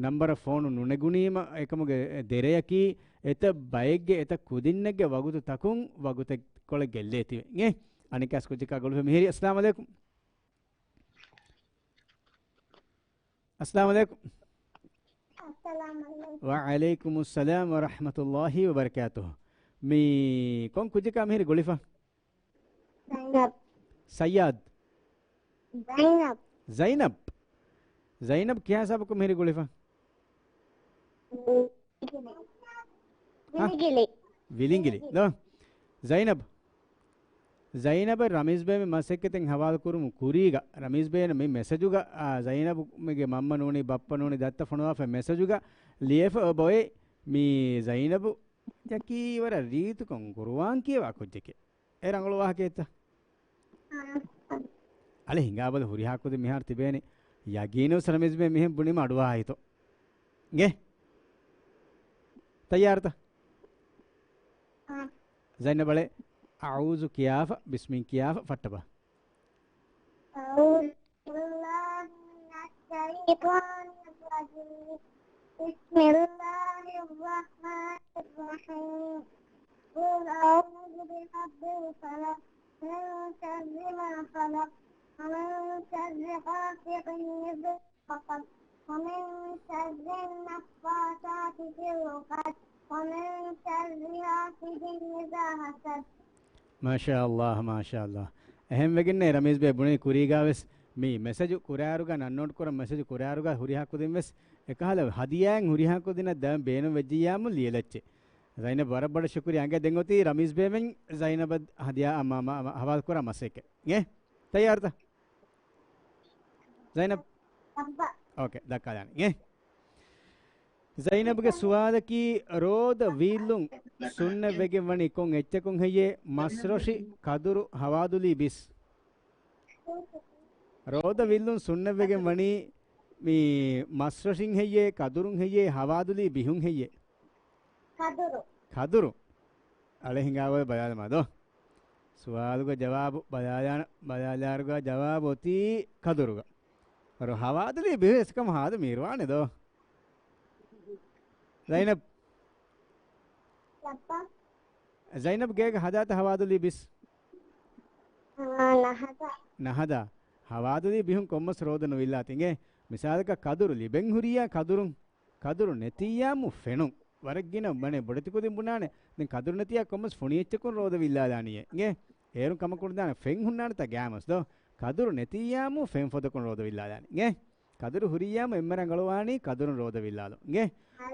ނަންބަރަށް ފޯނު ނުނެގުނީމަ އެކަމުގެ ދެރަޔަކީ އެތައް ބައެއްގެ އެތައް ކުދިންނެއްގެ ވަގުތު ތަކުން ވަގުތެއްކޮޅެއް ގެއްލޭތީވެ. އިނގޭ؟ އަނެއްކާސް ކުއްޖަކާ ގުޅުފަ މިހިރީ. އައްސަލާމު ޢަލައިކުމް. އައްސަލާމު ޢަލައިކުމް. އައްސަލާމު ޢަލައިކުމް. ވަޢަލައިކުމުއްސަލާމް ވަރަޙްމަތުﷲ ވަބަރަކާތުހު. މީ ކޮން ކުއްޖަކާ މިހިރީ ގުޅިފަ؟ ޒައިނަބް. ސައްޔާދް. ޒައިނަބް. ޒައިނަބް. ޒައިނަބް ކިހާ ހިސާބަކުން މިހިރީ ގުޅިފަ؟ ހަ؟ ވިލިނގިލި. ވިލިނގިލި. ދޯ. ޒައިނަބް. ޒައިނަބަށް ރަމީޒްބެ މި މަސައްކަތެއް ހަވާލު ކުރުމު ކުރީގަ، ރަމީޒްބެ މި މެސެޖުގަ، އާ، ޒައިނަބުގެ މަންމަ ނޫނީ ބައްޕަ ނޫނީ ދައްތަ ފޮނުވާފަ މެސެޖުގަ ލިޔެފަ އޮބޮއެ މީ ޒައިނަބު އަކީ ވަރަށް ރީތިކޮށް ޤުރުއާން ކިޔަވާ ކުއްޖެކޭ. އޭ ރަނގަޅު ވާހަކައެއްތަ؟ އަޅެ ހިނގާބަލަ ހުރިހާ ކުދިން މިހާރު ތިބޭނެ. ޔަގީނުވެސް ރަމީޒްބެ މިހެން ބުނީމަ އަޑުއަހާ ހިތޯ. އިނގޭ؟ ތައްޔާރުތަ؟ އާ. ޒައިނަބް އަޅެ، އަޢޫޛު ކިޔާފަ، ބިސްމިން ކިޔާފަ، ފައްޓަބަ. أعوذ بالله من الشيطان الرجيم. بسم الله الرحمن الرحيم. قل أعوذ برب الفلق. من شر ما خلق. ومن شر غاسق إذا وقب. ومن شر النفاثات في العقد. ومن شر حاسد إذا حسد. މާޝާﷲ، މާޝާﷲ. އެހެންވެގެންނޭ ރަމީޒްބެ ބުނީ ކުރީގާވެސް މި މެސެޖު ކުރާއިރުގަ، އަންނޯޓް ކުރަން މެސެޖު ކުރާއިރުގަ ހުރިހާ ކުދިންވެސް އެކަހަލަ ހަދިޔާއެއް ހުރިހާ ކުދިންނަށް ދޭން ބޭނުން ވެއްޖިއްޔާމު ލިޔެލައްޗޭ. ޒައިނަބް ވަރަށް ބޮޑަށް ޝުކުރިއްޔާ އަނގަ. ދެން އޮތީ ރަމީޒްބެ މެން ޒައިނަބަށް ހަދިޔާ އަ، މަ، މަ، ހަވާލު ކުރާ މަސައްކަތް. އިނގޭ؟ ތައްޔާރުތަ؟ ޒައިނަބް. އައްބަ. އޯކޭ، ދައްކާލާނެ. އިނގޭ؟ ޒައިނަބްގެ ސުވާލަކީ، ރޯދަ ވީއްލުން ސުންނަތްވެގެން ވަނީ ކޮން އެއްޗަކުން ހެއްޔޭ؟ މަސްރޮށި، ކަދުރު، ހަވާދުލީ ބިސް. ރޯދަ ވީއްލުން ސުންނަތްވެގެން ވަނީ މި މަސްރޮށިން ހެއްޔޭ، ކަދުރުން ހެއްޔޭ، ހަވާދުލީ ބިހުން ހެއްޔޭ؟ ކަދުރު. ކަދުރު. އަޅެ ހިނގާބަލަ ބަލާލަމާ ދޯ. ސުވާލުގެ ޖަވާބު ބަލާލާނަ، ބަލާލާއިރުގަ ޖަވާބު އޮތީ ކަދުރުގަ. ރޯ ހަވާދުލީ ބިހު އެސްކަމް ހާދަ މީރުވާނެ ދޯ. ޒައިނަބް. ލައްބަ. ޒައިނަބް ގޭގަ ހަދާތަ ހަވާދުލީ ބިސް؟ އާ، ނަހަދާ. ނަހަދާ. ހަވާދުލީ ބިހުން ކޮންމެސް ރޯދަ ނުވިއްލާތި އިނގޭ. މިސާލަކަށް ކަދުރު ލިބެން ހުރިއްޔާ ކަދުރުން. ކަދުރު ނެތިއްޔާމު ފެނުން. ވަރަށް ގިނަ މަނެ ބޮޑެތި ކުދިން ބުނާނެ. ދެން ކަދުރު ނެތިއްޔާ ކޮންމެސް ފޮނި އެއްޗަކުން ރޯދަ ވިއްލާލާނީއޭ. އިނގޭ. އޭރުން ކަމަކު ނުދާނެ ފެން ހުންނާނެތާ ގާމަސް ދޯ. ކަދުރު ނެތިއްޔާމު ފެން ފޮދަކުން ރޯދަ ވިއްލާލާނީ. އިނގޭ. ކަދުރު ހުރިއްޔާމު އެންމެ ރަނގަޅުވާނީ ކަދުރުން ރޯދަ ވިއްލާލުން. އިނގޭ.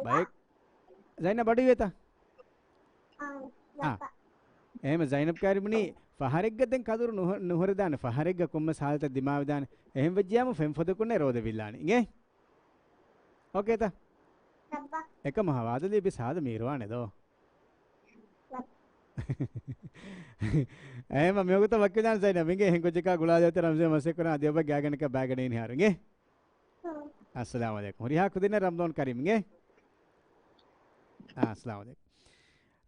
ބައެއް ޒައިނަބް އަޑު އިވޭތަ؟ އާ. އާ. އެހެމަ ޒައިނަބް ކާރި ބުނީ ފަހަރެއްގަ ދެން ކަދުރު ނުހަ-، ނުހުރެދާނެ. ފަހަރެއްގަ ކޮންމެސް ހާލަތަށް ދިމާވެދާނެ. އެހެން ވެއްޖިއްޔާމު ފެން ފޮދަކުންނޭ ރޯދަ ވިއްލާނީ. އިނގޭ؟ އޯކޭތަ؟ އެކަމަ ހަވާދުލީ ބިސް ހާދަ މީރުވާނެ ދޯ. އެހެމަ މިވަގުތަށް ވަކިވެދާނެ ޒައިނަބް. އިނގޭ އެހެން ކުއްޖަކާ ގުޅާލި އޮތީ ރަމްޒީ މަސައްކަތް ކުރާ އަދި އޮބަ ގާގަނޑަކަށް ބާގަނޑައިން ހާރު. އިނގޭ؟ އައްސަލާމު ޢަލައިކުމް. ހުރިހާ ކުދިންނަށް ރަމަޟާން ކަރީމް. އިނގޭ؟ އާ، އައްސަލާމު ޢަލައިކުމް.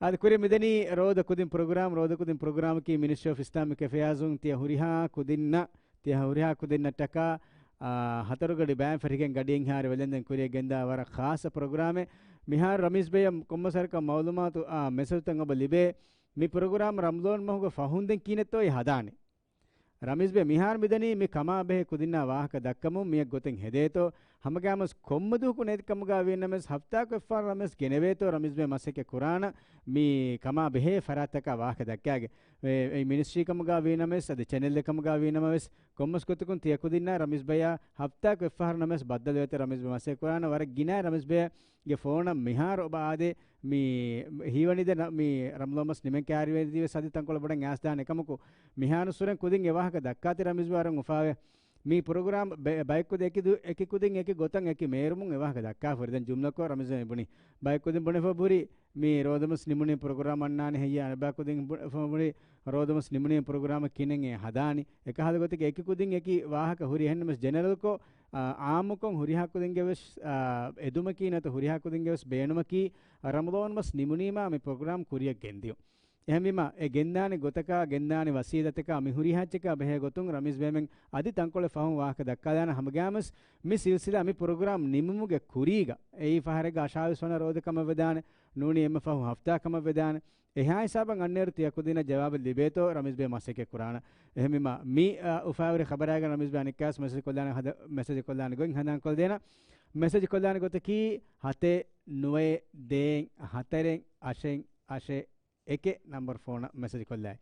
އާދެ، ކުރި މިދަނީ ރޯދަ ކުދިން ޕްރޮގްރާމް. ރޯދަ ކުދިން ޕްރޮގްރާމަކީ މިނިސްޓްރީ އޮފް އިސްލާމިކް އެފެއާޒުން ތިޔަ ހުރިހާ ކުދިންނަށް، ތިޔަ ހުރިހާ ކުދިންނަށްޓަކާ، އާ، ހަތަރުގަޑި ބައިން ފަށިގެން ގަޑިއެއްހާރި ވެލެންދެން ކުރިއަށް ގެންދާ ވަރަށް ޚާއްޞަ ޕްރޮގްރާމެއް. މިހާރު ރަމީޒް ބެޔަށް ކޮންމެސް ވަރަކަށް މައުލޫމާތު، އާ، މެސެޖުތައް އޮބަ ލިބޭ. މި ޕްރޮގްރާމް ރަމަޟާން މަހުގެ ފަހުން ދެން ކިހިނެއްތޯއޭ ހަދާނެ. ރަމީޒް ބެ މިހާރު މިދަނީ މި ކަމާ ބެހޭ ކުދިންނާ ވާހަކަ ދައްކަމުން މިއަށް ގޮތެއް ހެދޭތޯ، ހަމަގައިމުވެސް ކޮންމެ ދުވަހަކު ނެތި ކަމުގަ ވީނަމަވެސް ހަފްތާއަކު އެއްފަހަރު ނަމަވެސް ގެނެވޭތޯ ރަމީޒް ބެ މަސައްކަތް ކުރާނަ މި ކަމާ ބެހޭ ފަރާތްތަކާ ވާހަކަ ދައްކާގެ. އެ، އެ މިނިސްޓްރީ ކަމުގަ ވީނަމަވެސް އަދި ޗެނެލް ކަމުގަ ވީނަމަވެސް ކޮންމެސް ގޮތަކުން ތިޔަ ކުދިންނާ ރަމީޒް ބެޔާ ހަފްތާއަކު އެއްފަހަރު ނަމަވެސް ބައްދަލުވޭތޯ ރަމީޒް ބެ މަސައްކަތް ކުރާނަ ވަރަށް ގިނަ ރަމީޒް ބެ ގެ ފޯނަށް މިހާރު އޮބަ އާދޭ، މި ހީވަނީ ދެ ނަ-، މި ރަމަޟާން މަސް ނިމެން ކައިރިވެދީވެސް އަދި ތަންކޮޅެއް ބޮޑަށް އައިސްދާނެ ކަމަކު، މިހާރު ސުރެން ކުދިން އެ ވާހަކަ ދައްކާތި ރަމީޒް ވަރަށް އުފާވެ. މި ޕްރޮގްރާމް ބެ-، ބައެއް ކުދިން އެކި ދު-، އެކި ކުދިން އެކި ގޮތަށް އެކި މޭރުމުން އެ ވާހަކަ ދައްކާފަ ހުރި. ދެން ޖުމްލަކޮށް ރަމީޒް ބުނި. ބައެއް ކުދިން ބުނެފަ ހުރި، މި ރޯދަމަސް ނިމުނީ ޕްރޮގްރާމް އަންނާނެ ހެއްޔާ، އަނެއްބައި ކުދިން ބު-، ފަ ހުރި، ރޯދަމަސް ނިމުނީ ޕްރޮގްރާމަށް ކިހިނެއް އެ ހަދާނީ. އެކަހަލަ ގޮތެއްގެ އެކި ކުދިން އެކި ވާހަކަ ހުރި. އެހެންނަމަވެސް ޖެނެރަލްކޮށް، އާ، އާއްމުކޮށް ހުރިހާ ކުދިންގެ ވެސް، އާ، އެދުމަކީ ނަތަ ހުރިހާ ކުދިންގެ ވެސް ބޭނުމަކީ ރަމަޟާން މަސް ނިމުނީމާ މި ޕްރޮގްރާމް ކުރިއަށް ގެންދިޔުން. އެހެންވީމަ، އެ ގެންދާނެ ގޮތަކާ، ގެންދާނެ ވަސީލަތަކާ، މި ހުރިހާ އެއްޗަކާ ބެހޭ ގޮތުން ރަމީޒް ބޭމެން އަދި ތަންކޮޅެއް ފަހުން ވާހަކަ ދައްކާލާނަ. ހަމަގައިމުވެސް މި ސިލްސިލާ މި ޕްރޮގްރާމް ނިމުމުގެ ކުރީގަ، އެއީ ފަހަރެއްގަ އަށާވީސް ވަނަ ރޯދަ ކަމަށް ވެދާނެ، ނޫނީ އެންމެ ފަހު ހަފްތާ ކަމަށް ވެދާނެ. އެހާ ހިސާބަށް އަންނައިރު ތިޔަ ކުދިންނަށް ޖަވާބެއް ލިބޭތޯ ރަމީޒް ބޭ މަސައްކަތް ކުރާނަ. އެހެންވީމަ، މި، އާ، އުފާވެރި ޚަބަރާގެ ރަމީޒް ބޭ އަނެއްކާސް މެސެޖް ކޮށްލާނެ ހަދަ-، މެސެޖް ކޮށްލާނެ ގޮތް ހަނދާން ކޮށްދޭނަ. މެސެޖް ކޮށްލާނެ ގޮތަކީ ހަތެއް ނުވައެއް ދޭއް ހަތަރެއް އަށެއް އަށެއް އެކެއް ނަމްބަރު ފޯނަށް މެސެޖް ކޮށްލާއި.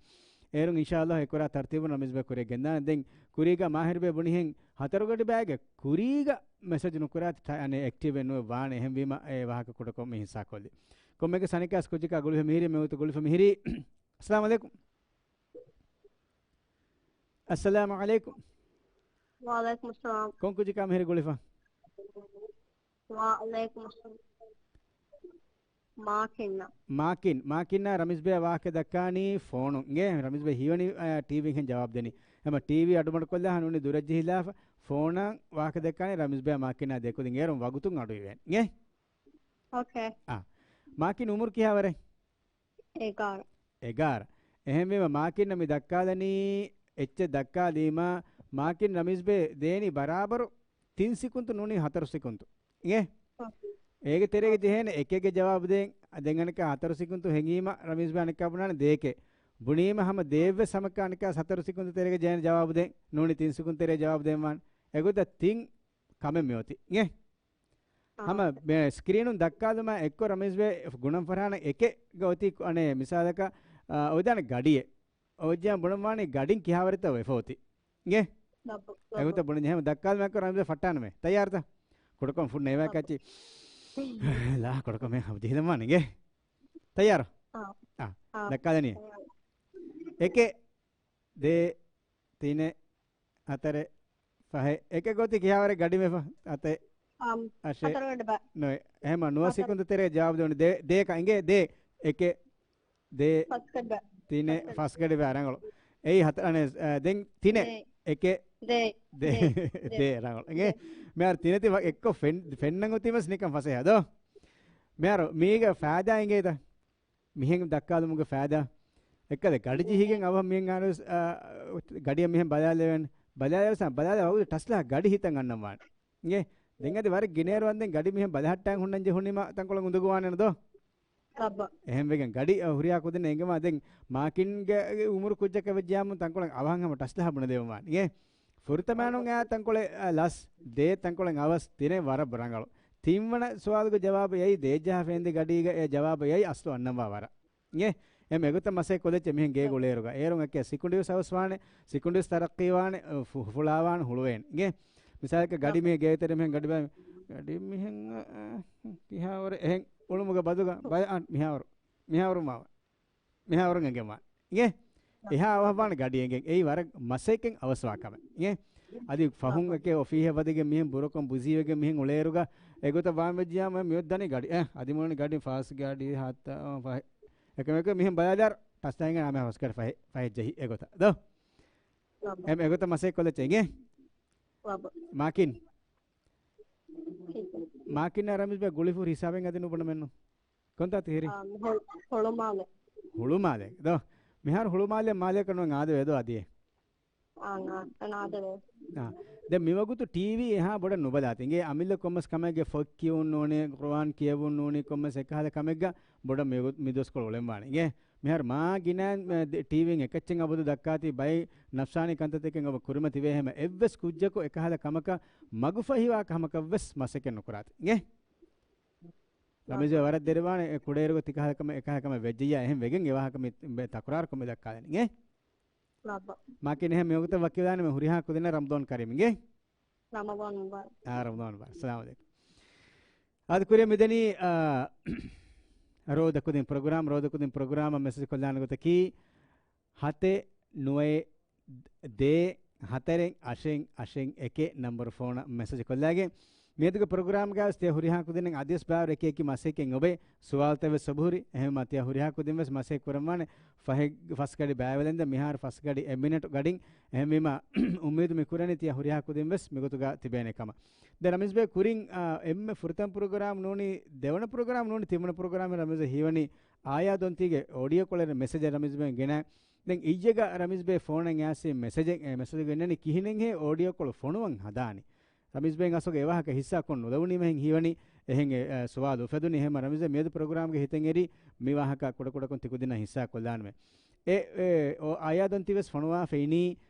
އޭރުން އިންޝާﷲ އެކުރާ ތަރުތީބުން ރަމީޒް ބޭ ކުރިއަށް ގެންދާނެ. ދެން ކުރީގަ މާހިރު ބޭ ބުނިހެން ހަތަރު ގަޑި ބައިގެ ކުރީގަ މެސެޖް ނުކުރާތި ތަ-، އަނެއް އެކްޓިވެއް ނުވެ ވާނެ. އެހެންވީމަ އެ ވާހަކަ ކުޑަކޮށް މި ހިއްސާ ކޮށްލި. ކޮންމެއަކަސް އަނެއްކާސް ކުއްޖަކާ ގުޅިފަ މިހިރީ މެވުތު ގުޅިފަ މިހިރީ. އައްސަލާމު ޢަލައިކުމް. އައްސަލާމު ޢަލައިކުމް. ވަޢަލައިކުމުއްސަލާމް. ކޮން ކުއްޖަކާ މިހިރީ ގުޅިފަ؟ ވަޢަލައިކުމުއްސަލާމް. މާކިންނަ. މާކިން، މާކިންނާ ރަމީޒް ބޭ ވާހަކަ ދައްކާނީ ފޯނުން. އިނގޭ، ރަމީޒް ބޭ ހީވަނީ، އާ، ޓީވީ ހެން ޖަވާބު ދެނީ. ހަމަ ޓީވީ އަޑުމަޑުކޮށްލާ ނޫނީ ދުރަށް ޖެހިލާފަ ފޯނަށް ވާހަކަ ދައްކާނީ ރަމީޒް ބޭ މާކިންނާ ދެކުދިން. އޭރުން ވަގުތުން އަޑުއިވޭނެ. އިނގޭ؟ އޯކޭ. އާ. މާކިން އުމުރު ކިހާވަރެއް؟ އެގާރަ. އެގާރަ. އެހެންވީމަ މާކިންނަށް މި ދައްކާލަނީ އެއްޗެއް ދައްކާލީމަ މާކިން ރަމީޒް ބޭ ދޭނީ ބަރާބަރު ތިން ސިކުންތު ނޫނީ ހަތަރު ސިކުންތު. އިނގޭ؟ އޭގެ ތެރޭގަ ޖެހޭނެ އެކެއްގެ ޖަވާބު ދޭން. ދެން އަނެއްކާ ހަތަރު ސިކުންތު ހެނގީމަ ރަމީޒް ބޭ އަނެއްކާ ބުނާނެ ދޭކެއް. ބުނީމަ ހަމަ ދޭއްވެސް ހަމައަކާ އަނެއްކާ ހަތަރު ސިކުންތު ތެރޭގަ ޖެހޭނެ ޖަވާބު ދޭން. ނޫނީ ތިން ސިކުންތު ތެރޭ ޖަވާބު ދޭން ވާނެ. އެގޮތަށް ތިން ކަމެއް މިއޮތީ. އިނގޭ؟ އާ. ހަމަ މެ-، ސްކްރީނުން ދައްކާލުމާ އެއްކޮށް ރަމީޒް ބޭ ގުނަން ފަރާނަ އެކެއްގަ އޮތީ ކު-، އަނެއް މިސާލަކަށް، އާ، އޮތްދާނެ ގަޑިއެއް. އޮތްޖާ ބުނަން ވާނީ ގަޑިން ކިހާވަރެއްތޯ ވެފަ އޮތީ. އިނގޭ؟ އެގޮތަށް ބުނަން ޖެހޭމަ ދައްކާލުމާ އެއްކޮށް ރަމީޒް ބޭ ފައްޓާނަމޭ. ތައްޔާރުތަ؟ ކުޑަކޮށް ފުން ނޭވާ ކައްޗި. ލާ ކުޑަކޮށް މެ ހަމަ ޖެހިލަން ވާނީ. އިނގޭ؟ ތައްޔާރު؟ އާ. އާ. އާ. ދައްކާލަނީ. އެކެއް، ދޭއް، ތިނެއް، ހަތަރެއް، ފަހެއް. އެކެއްގަ އޮތީ ކިހާވަރެއް ގަޑި މެފަ؟ ހަތެއް، އަށެއް. ހަތަރު ގަޑި ބަ-، ނުވެ. އެހެމަ ނުވަ ހަތަރު. ސިކުންތު ތެރޭ ޖަވާބު ދެވުނީ. ދޭ، ދޭކަ އިނގޭ ދޭ. އެކެއް، ދޭ، ފަސް ގަޑި ބަ-، ތިނެއް، ފަސް ގަޑި. ފަސް ގަޑި ބަ ރަނގަޅު. އެއީ ހަތަރު، އަނެ، އަ، ދެން ތިނެއް. ދޭ. އެކެއް، ދޭ. ދޭ. ދޭ. ދޭ ރަނގަޅު. އިނގޭ؟ ދޭ. މިހާރު ތިނެތި އެއްކޮށް ފެން-، ފެންނަން އޮތީމަސް ނިކަން ފަސޭހަ ދޯ؟ މިހާރު މީގަ ފައިދާ އިނގޭތަ؟ މިހެން ދައްކާލުމުގެ ފައިދާ. އެއްކަލެ ގަޑި ޖެހިގެން އަވަހަށް މިހެން އާނަވެސް، އާ، ގަޑިއަށް މިހެން ބަލާލެވެން. ބަލާލެވެސް ބަލާލެ ވަގުތު ޓަސްލާ ގަޑި ހިތަށް އަންނަން ވާނެ. އިނގޭ؟ ދެން އަދި ވަރަށް ގިނައިރު ވަންދެން ގަޑި މިހެން ބަލަހައްޓާން ހުންނަން ޖެހުނީމަ ތަންކޮޅެއް އުނދަގޫވާނެ ދޯ؟ އެހެންވެގެން ގަޑި، އަ، ހުރިހާ ކުދިންނަށް އެނގެމާ ދެން މާކިންގެ އުމުރު ކުއްޖަކަށް ވެއްޖިޔާމު ތަންކޮޅެއް އަވަހަށް ހަމަ ޓަސްލާ ބުނެދެވުން ވާނެ. އިނގޭ؟ ފުރަތަމައިނުން އާ ތަންކޮޅެއް، އަ، ލަސް، ދޭ ތަންކޮޅެއް އަވަސް، ތިނެއް ވަރަށް ރަނގަޅު. ތިންވަނަ ސުވާލުގެ ޖަވާބު އެއީ ދޭއް ޖަހާފަ އެނދި ގަޑީގަ އެ ޖަވާބު އެއީ އަސްލު އަންނަންވާ ވަރަށް. އިނގޭ؟ އެމް އެގޮތަށް މަސައްކަތް ކޮށްލައްޗޭ މިހެން ގޭގެ އުޅޭއިރުގަ. އޭރުން އެކޭ ސިކުނޑިވެސް އަވަސްވާނެ، ސިކުނޑިވެސް ތަރައްޤީވާނެ، އަ، ފު-، ފުޅާވާން ހުޅުވޭނެ. އިނގޭ؟ މިސާލަކަށް ގަޑި މިހެން ގޭތެރެ މިހެން ގަޑި ބައި، ގަޑި މިހެން، އަ، އަ، ކިހާވަރެއް އެހެން އުޅުމުގެ ބަދުގަ ބައި، އަ، މިހާވަރު، މިހާވަރު މާވަ. މިހާވަރުން އެނގެންވާނެ. އިނގޭ؟ އެހާ އަވަހަށްވާނެ ގަޑި އެނގެން. އެއީ ވަރަށް މަސައްކަތް އަވަސްވާ ކަމެއް. އިނގޭ؟ އަދި ފަހުން އެކޭ އޮފީހަށް ވަދެގެން މިހެން ބުރަކޮން ބުޒީވެގެން މިހެން އުޅޭއިރުގަ އެގޮތަށް ވާން ވެއްޖިޔާމަ މިއޮއްދަނީ ގަޑި. އެ، އަދި މުޅަނީ ގަޑި ފަސް ގަޑި ހަތަ، އަ، ފަހެއް. އެކަމަކު މިހެން ބަލާލާރު ޓަސް ދާނގެ ނާމެ ފަސް ގަޑި ފަހެއް، ފަހެއް ޖެހި އެގޮތަށް. ދޯ؟ އެމް އެގޮތަށް މަސައްކަތް ކޮށްލައްޗޭ އިނގޭ؟ މާކިން. މާކިންނާ ރަމީޒް ބޭ ގުޅިފުށް ހިސާބެއް އަދި ނުބުނަމެއްނު. ކޮންތާ ތިހިރީ؟ އާ، ހު-، ހުޅުމާލެ. ހުޅުމާލެ. ދޯ. މިހާރު ހުޅުމާލެ މާލެއަކަށް ނުވަން އާދެވޭ ދޯ އަދިއޭ. އާ، އާ، އާދެވޭ. އާ. ދެން މިވަގުތު ޓީވީ އެހާ ބޮޑަށް ނުބަލާތި. އިނގޭ އަމިއްލަ ކޮންމެސް ކަމެއްގެ ފޮތް ކިޔެވުން ނޫނީ، ޤުރުއާން ކިޔެވުން ނޫނީ، ކޮންމެސް އެކަހަލަ ކަމެއްގަ ބޮޑަށް މި، މި ދުވަސްކޮޅު އުޅެންވާނެ. އިނގޭ މިހާރު މާ ގިނައިން، އެ، ދެ-، ޓީވީން އެކައްޗެއް އަބަދު ދައްކާތީ ބައެއް ނަފްސާނީ ކަންތައްތަކެއް އެބަ ކުރިމަތިވޭ ހަމަ އެއްވެސް ކުއްޖަކު އެކަހަލަ ކަމަކަށް މަގުފަހިވާ ކަމަކަށްވެސް މަސައްކަތް ނުކުރާތި. އިނގޭ؟ ރަމީޒް ވަރަށް ދެރަވާނެ، އެ ކުޑައިރުގަ ތިކަހަލަ ކަމެއް އެކަހަލަ ކަމެއް ވެއްޖެއްޔާ އެހެން ވެގެން އެ ވާހަކަ މި ތަކުރާރުކޮށް މި ދައްކާލަނީ. އިނގޭ؟ މާކިން އެހެން މިވަގުތަށް ވަކިވެލާނެ މި ހުރިހާ ކުދިންނަށް ރަމަޟާން ކަރީމް. އިނގޭ؟ ރަމަޟާން މުބާރަކް. އާ، ރަމަޟާން މުބާރަކް. އައްސަލާމު ޢަލައިކުމް. އާދެ ކުރިއަށް މިދަނީ، އާ، ރޯދަ ކުދިން ޕްރޮގްރާމް، ރޯދަ ކުދިން ޕްރޮގްރާމަށް މެސެޖް ކޮށްލާނެ ގޮތަކީ، ހަތެއް ނުވައެއް ދޭއް ހަތަރެއް އަށެއް އަށެއް އެކެއް ނަންބަރު ފޯނަށް މެސެޖް ކޮށްލާގެން. މިއަދުގެ ޕްރޮގްރާމްގައި ވެސް ތިޔަ ހުރިހާ ކުދިން އަދިވެސް ބާރު އެކި އެކި މަސައްކަތް އޮބެ ސުވާލުތައް ވެސް އޮބުހުރި. އެހެންވީމަ ތިޔަ ހުރިހާ ކުދިން ވެސް މަސައްކަތް ކުރަންވާނެ ފަހެއް ފަސް ގަޑި ބައިވެލެންދެން މިހާރު ފަސް ގަޑި އެއް މިނެޓު ގަޑިން. އެހެންވީމަ އުއްމީދު މި ކުރަނީ ތިޔަ ހުރިހާ ކުދިން ވެސް މިގޮތުގަ ތިބޭނެ ކަމަށް. ދެން ރަމީޒް ބޭ ކުރިން، އާ، އެންމެ ފުރަތަމަ ޕްރޮގްރާމް ނޫނީ ދެވަނަ ޕްރޮގްރާމް ނޫނީ ތިންވަނަ ޕްރޮގްރާމް ރަމީޒް ހީވަނީ އާޔާ ދޮންތީގެ އޯޑިއޯ ކޮޅެއް މެސެޖެއް ރަމީޒް ބެން ގެނައި. ދެން އިއްޔެގަ ރަމީޒް ބެ ފޯނަށް އައިސް މެސެޖެއް، އެ މެސެޖު ގެންނަނީ ކިހިނެއްހޭ އޯޑިއޯ ކޮޅު ފޮނުވަން ހަދާނީ. ރަމީޒް ބެން އަސްލުގަ އެ ވާހަކަ ހިއްސާ ކޮށް ނުލެވުނީމަ ހެން ހީވަނީ. އެހެން އެ، އެ، ސުވާލު އުފެދުނީ. އެހެންމަ ރަމީޒް ބެ މިއަދު ޕްރޮގްރާމްގެ ހިތެއް އެރި މި ވާހަކަ ކުޑަކުޑަކޮށް ތިކުދިންނަށް ހިއްސާ ކޮށްލާނަމޭ. އެ، އެ، އޯ، އާޔާ ދޮންތީ ވެސް ފޮނުވާފައިނީ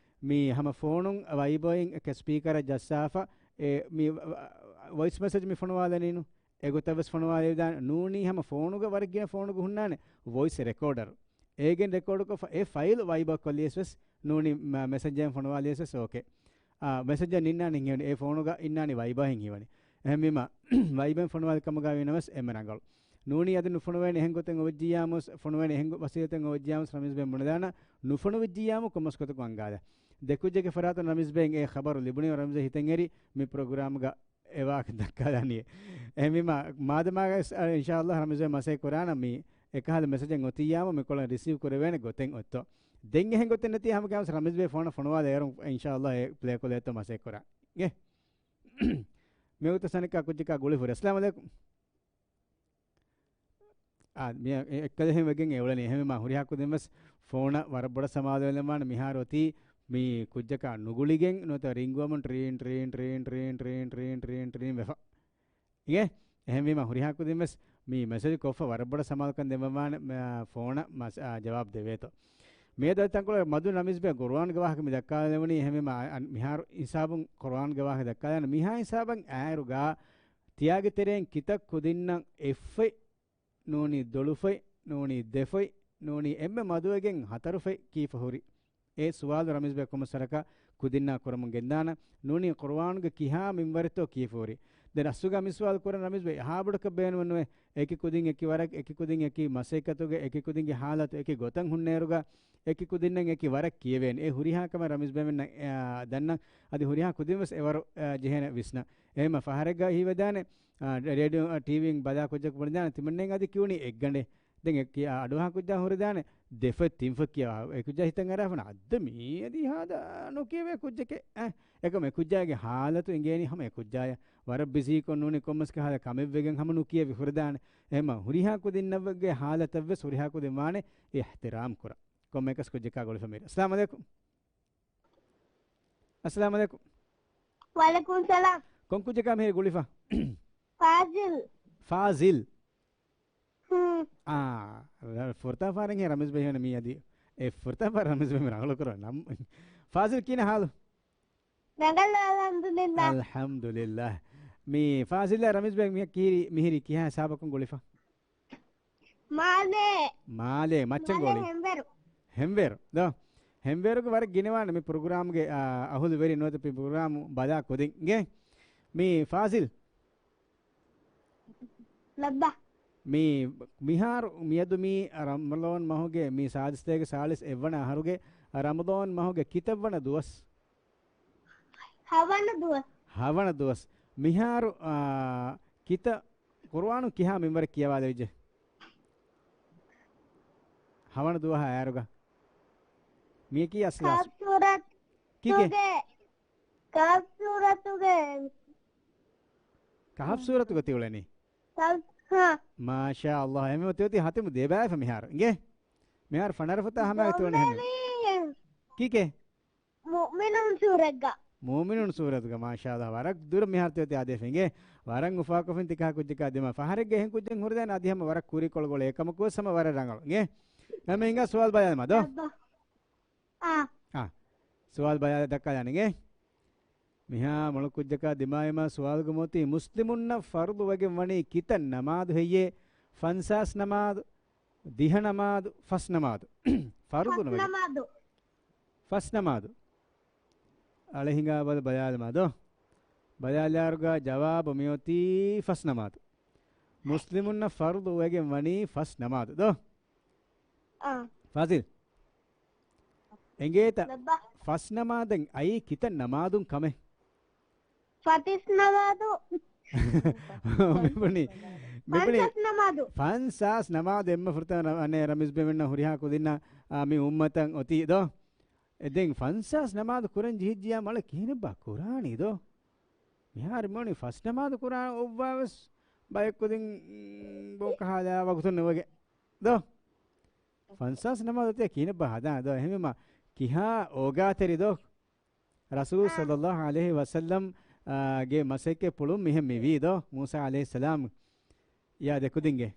މި ހަމަ ފޯނުން ވައިބޯއިން އެކަ ސްޕީކަރަށް ޖައްސާފަ، އެ، މި ވަ-، ވަ-، ވޮއިސް މެސެޖް މި ފޮނުވާލަނީނު. އެގޮތަށް ވެސް ފޮނުވާލެވިދާނެ. ނޫނީ ހަމަ ފޯނުގަ ވަރަށް ގިނަ ފޯނުގަ ހުންނާނެ ވޮއިސް ރެކޯޑަރު. އޭގެން ރެކޯޑުކޮށްފަ އެ ފައިލް ވައިބޯ ކޮށްލިޔަސް ވެސް ނޫނީ މަ-، މެސެންޖަރ ފޮނުވާލިޔަސް ވެސް އޯކޭ. އާ، މެސެންޖަރ ނިންނާނެ ހިނގެވެނީ. އެ ފޯނުގަ އިންނާނީ ވައިބޯހެން ހީވަނީ. އެހެންވީމަ ވައިބޯ ފޮނުވާލި ކަމުގަ ވީނަމަވެސް އެންމެ ރަނގަޅު. ނޫނީ އަދި ނުފޮނުވޭނެ އެހެން ގޮތެއް އޮވެއްޖިއްޔާމުސް، ފޮނުވޭނެ އެހެން ގޮ-، ވަސީލަތެއް އޮވެއްޖިއްޔާމުސް ރަމީޒް ބެ ބުނެދާނަ ނުފޮނުވިއްޖިއްޔާމު ކޮންމެސް ގޮތަކުން އަންގާލަ. ދެ ކުއްޖެއްގެ ފަރާތުން ރަމީޒް ބެއިން އެ ޚަބަރު ލިބުނީ ރަމީޒް ހިތެއް އެރި މި ޕްރޮގްރާމްގަ އެ ވާހަކަ ދައްކާލާނީ. އެހެންވީމަ، މާދަމާގަ އިންޝާﷲ ރަމީޒް ބެ މަސައްކަތް ކުރާނަ މި އެކަހަލަ މެސެޖެއް އޮތިއްޔާމު މިކޮޅަށް ރިސީވް ކުރެވޭނެ ގޮތެއް އޮތްތޯ. ދެން އެހެން ގޮތެއް ނެތި ހަމަ ގައިމުވެސް ރަމީޒް ބެ ފޯނަށް ފޮނުވާލަ އޭރުން އިންޝާﷲ އެ ޕްލޭ ކޮށްލޭތޯ މަސައްކަތް ކުރާ. އެ. މިވަގުތު ސަނިކާ ކުއްޖަކާ ގުޅިފުރި. އައްސަލާމު ޢަލައިކުމް. އާ، މި އެ-، އެއްކަލެހެން ވެގެން އެ އުޅެނީ. އެހެންވީމަ ހުރިހާ ކުދިން ވެސް ފޯނަށް ވަރަށް ބޮޑަށް ސަމާލުވެލަންވާނެ. މިހާރު އޮތީ މި ކުއްޖަކާ ނުގުޅިގެން ނުވަތަ ރިންގުވަމުން ޓްރީން، ޓްރީން، ޓްރީން ވެފަ. އިނގޭ؟ އެހެންވީމަ ހުރިހާ ކުދިން ވެސް މި މެސެޖް ކޮށްފަ ވަރަށް ބޮޑަށް ސަމާލުކަން ދެއްވަންވާނެ، މަ-، ފޯނަށް މަސް-، އާ، ޖަވާބު ދެވޭތޯ. މިއަދު އަދި ތަންކޮޅެއް މަދު ރަމީޒް ބެ ގުރުއާންގެ ވާހަކަ މި ދައްކާލެވުނީ. އެހެންވީމަ އަ-، އަ-، މިހާރު ހިސާބުން ގުރުއާންގެ ވާހަކަ ދައްކާލާނެ. މިހާ ހިސާބަށް އައިރުގަ ތިޔާގެ ތެރެއިން ކިތައް ކުދިންނަށް އެއްފައި ނޫނީ ދޮޅުފައި، ނޫނީ ދެފައި، ނޫނީ އެންމެ މަދުވެގެން ހަތަރުފައި ކީފަ ހުރި؟ އެ ސުވާލު ރަމީޒް ބެ ކޮންމެސް ވަރަކަށް ކުދިންނާ ކުރަމުން ގެންދާނަ. ނޫނީ ޤުރުއާނުގެ ކިހާ މިންވަރެއްތޯ ކީފަ ހުރި؟ ދެން އަސްލުގަ މި ސުވާލު ކުރަން ރަމީޒް ބެ އެހާ ބޮޑަކަށް ބޭނުމެއް ނުވޭ. އެކި ކުދިން އެކި ވަރަށް، އެކި ކުދިން އެކި މަސައްކަތުގެ، އެކި ކުދިންގެ ހާލަތު އެކި ގޮތަށް ހުންނޭރުގަ، އެކި ކުދިންނަށް އެކި ވަރަށް ކިޔެވޭނެ. އެ ހުރިހާ ކަމެއް ރަމީޒް ބެމެންނަށް، އާ، ދަންނަން. އަދި ހުރިހާ ކުދިން ވެސް އެވަރު، އާ، ޖެހޭނެ ވިސްނަން. އެހެންމަ ފަހަރެއްގަ ހީވެދާނެ، އާ، ރޭޑިއޯ، އާ، ޓީވީން ބަލާ ކުއްޖަކު ބުނެދާނެ ތިމަންނެން އަދި ކިޔުނީ އެއްގަނޑެއް. ދެން އެ ކި-، އާ، އަޑުއަހާ ކުއްޖާ ހުރެދާނެ ދެފަތް ތިންފަތް ކިޔަވާ. އެ ކުއްޖާ ހިތަށް އަރާފަނަ އައްދަ މީ އަދި ހާދަ ނުކިޔެވޭ ކުއްޖެކޭ. އެ، އެކަމް އެ ކުއްޖާގެ ހާލަތު އިނގޭނީ ހަމަ އެ ކުއްޖާޔަށް. ވަރަށް ބިޒީކޮށް ނޫނީ ކޮންމެސް ކަހަލަ ކަމެއްވެގެން ހަމަ ނުކިޔެވި ހުރެދާނެ. އެހެންމަ ހުރިހާ ކުދިންނަށްގެ ހާލަތަށްވެސް ހުރިހާ ކުދިން ވާނެ އިޙްތިރާމް ކުރަން. ކޮންމެއަކަސް ކުއްޖަކާ ގުޅިފަ މީރި. އައްސަލާމު ޢަލައިކުމް. އައްސަލާމު ޢަލައިކުމް. ވަޢަލައިކުމް ސަލާމް. ކޮން ކުއްޖަކާ މިހިރީ ގުޅިފަ؟ ފާޒިލް. ފާޒިލް. ހުން. އާ، ރ-، ފުރަތަމަ ފަހަރެއް ހޭ ރަމީޒް ބެ ހީވަނީ މީ އަދި. އެ ފުރަތަމަ ފަހަރަށް ރަމީޒް ބެ މި ރަނގަޅު ކުރަން ނަމް. ފާޒިލް ކިހިނެއް ހާލު؟ ރަނގަޅު، އަލްޙަމްދުލިއްލާހް. އަލްޙަމްދުލިއްލާހް. މި ފާޒިލް ރަމީޒް ބެ މި ކީރި-، މިހިރީ ކިހާ ހިސާބަކުން ގުޅިފަ؟ މާލޭ. މާލޭ، މައްޗަށް މާލޭ ގޮޅި. ހެންވޭރު. ހެންވޭރު، ދޯ. ހެންވޭރުގެ ވަރަށް ގިނަވާނެ މި ޕްރޮގްރާމްގެ، އާ، އަހުލުވެރި ނުވަތަ މި ޕްރޮގްރާމް ބަލާ ކުދިން. އިނގޭ؟ މި ފާޒިލް. ލައްބަ. މި މިހާރު މިއަދު މި ރަމަޟާން މަހުގެ މި ސާދިސްތޭގެ ސާޅީސް އެއްވަނަ އަހަރުގެ ރަމަޟާން މަހުގެ ކިތައްވަނަ ދުވަސް؟ ހަވަނަ ދުވަސް. ހަވަނަ ދުވަސް. މިހާރު، އާ، ކިތައް ޤުރުއާނު ކިހާ މިންވަރެއް ކިޔަވާލެވިއްޖެ؟ ހަވަނަ ދުވަހާ އޭރުގަ. މިޔަކީ އަސްލު އަސް-، ކާފް ސޫރަތުގެ، ކީކޭ؟ ކާފް ސޫރަތުގެ. ކަހަފް ސޫރަތުގަ ތިއުޅެނީ؟ ކާފް، ހާ. މާޝާ ﷲ. އެހެންވީމަ ތިއޮތީ ހަތިމު ދެބައިފަ މިހާރު. އިނގޭ؟ މިހާރު ފަނަރަ ފުތާ ހަމައަށް ތިއުޅެނީ ހެން. ދޮންވެލި. ކީކޭ؟ މުއުމިނޫން ސޫރަތުގަ. މުއުމިނޫން ސޫރަތުގަ، މާޝާﷲ. ވަރަށް ދުރަށް މިހާރު ތިއޮތީ އާދޭފަ އިނގޭ. ވަރަށް އުފާކޮށްފިން ތިކަހަ ކުއްޖަކާ ދިމާ. ފަހަރެއްގަ އެހެން ކުއްޖެއް ހުރެދާނެ އަދި ހަމަ ވަރަށް ކުރިކޮޅުގޮޅޭ. އެކަމަކުވެސް ހަމަ ވަރަށް ރަނގަޅު. އިނގޭ؟ ހަމަ ހިނގާ ސުވާލު ބަޔާން މަދޯ. އާ. އާ. ސުވާލު ބަޔާ ދައްކާލާނެ އިނގޭ. މިހާ މޮޅު ކުއްޖަކާ ދިމާއިމާ ސުވާލުގަ މޮތީ މުސްލިމުންނަށް ފަރުޟު ވެގެން ވަނީ ކިތައް ނަމާދު ހެއްޔޭ؟ ފަންސާސް ނަމާދު، ދިހަ ނަމާދު، ފަސް ނަމާދު. ފަރުޟު ފަސް ނުވެގެން. ނަމާދު. ފަސް ނަމާދު. އަޅެ ހިނގާ ބަލަ ބަޔާލަމާ ދޯ. ބަޔާލާރުގަ ޖަވާބު މިއޮތީ ފަސް ނަމާދު. މުސްލިމުންނަށް ފަރުޟު ވެގެން ވަނީ ފަސް ނަމާދު ދޯ. އާ. ފާޒިލް. އެނގޭތަ؟ ލައްބަ. ފަސް ނަމާދެއް އައީ ކިތައް ނަމާދުން ކަމެއް؟ ފަތިސް ނަމާދު. މިބުނީ، މިބުނީ. ފަންސާސް ނަމާދު. ފަންސާސް ނަމާދު އެންމެ ފުރަތަމަ ރަ-، އަނެއް ރަމީޒް ބެމެންނަށް ހުރިހާ ކުދިންނަށް، އާ، މި އުއްމަތަށް އޮތީ ދޯ. އެ ދެން ފަންސާސް ނަމާދު ކުރަން ޖެހިއްޖިޔާ މަޅަ ކިހިނެއްބާ ކުރާނީ ދޯ؟ މިހާރު މިވަނީ ފަސް ނަމާދު ކުރާ އޮއްވާވެސް ބައެއް ކުދިން، ބޯ ކަހާލާ ވަގުތު ނުވެގެ. ދޯ؟ ފަންސާސް ނަމާދު އޮތީ ކިހިނެއްބާ ހަދާނެ ދޯ؟ އެހެންވީމަ ކިހާ އޯގާތެރި ދޯ؟ ރަސޫލު ޞައްލައްލާހު ޢަލައިހި ވަސައްލަމް، އާ، ގެ މަސައްކަތް ޕުޅުން މިހެން މިވީ ދޯ؟ މޫސާ ޢަލައިހިއްސަލާމް ޔާ ދެކުދިންގެ.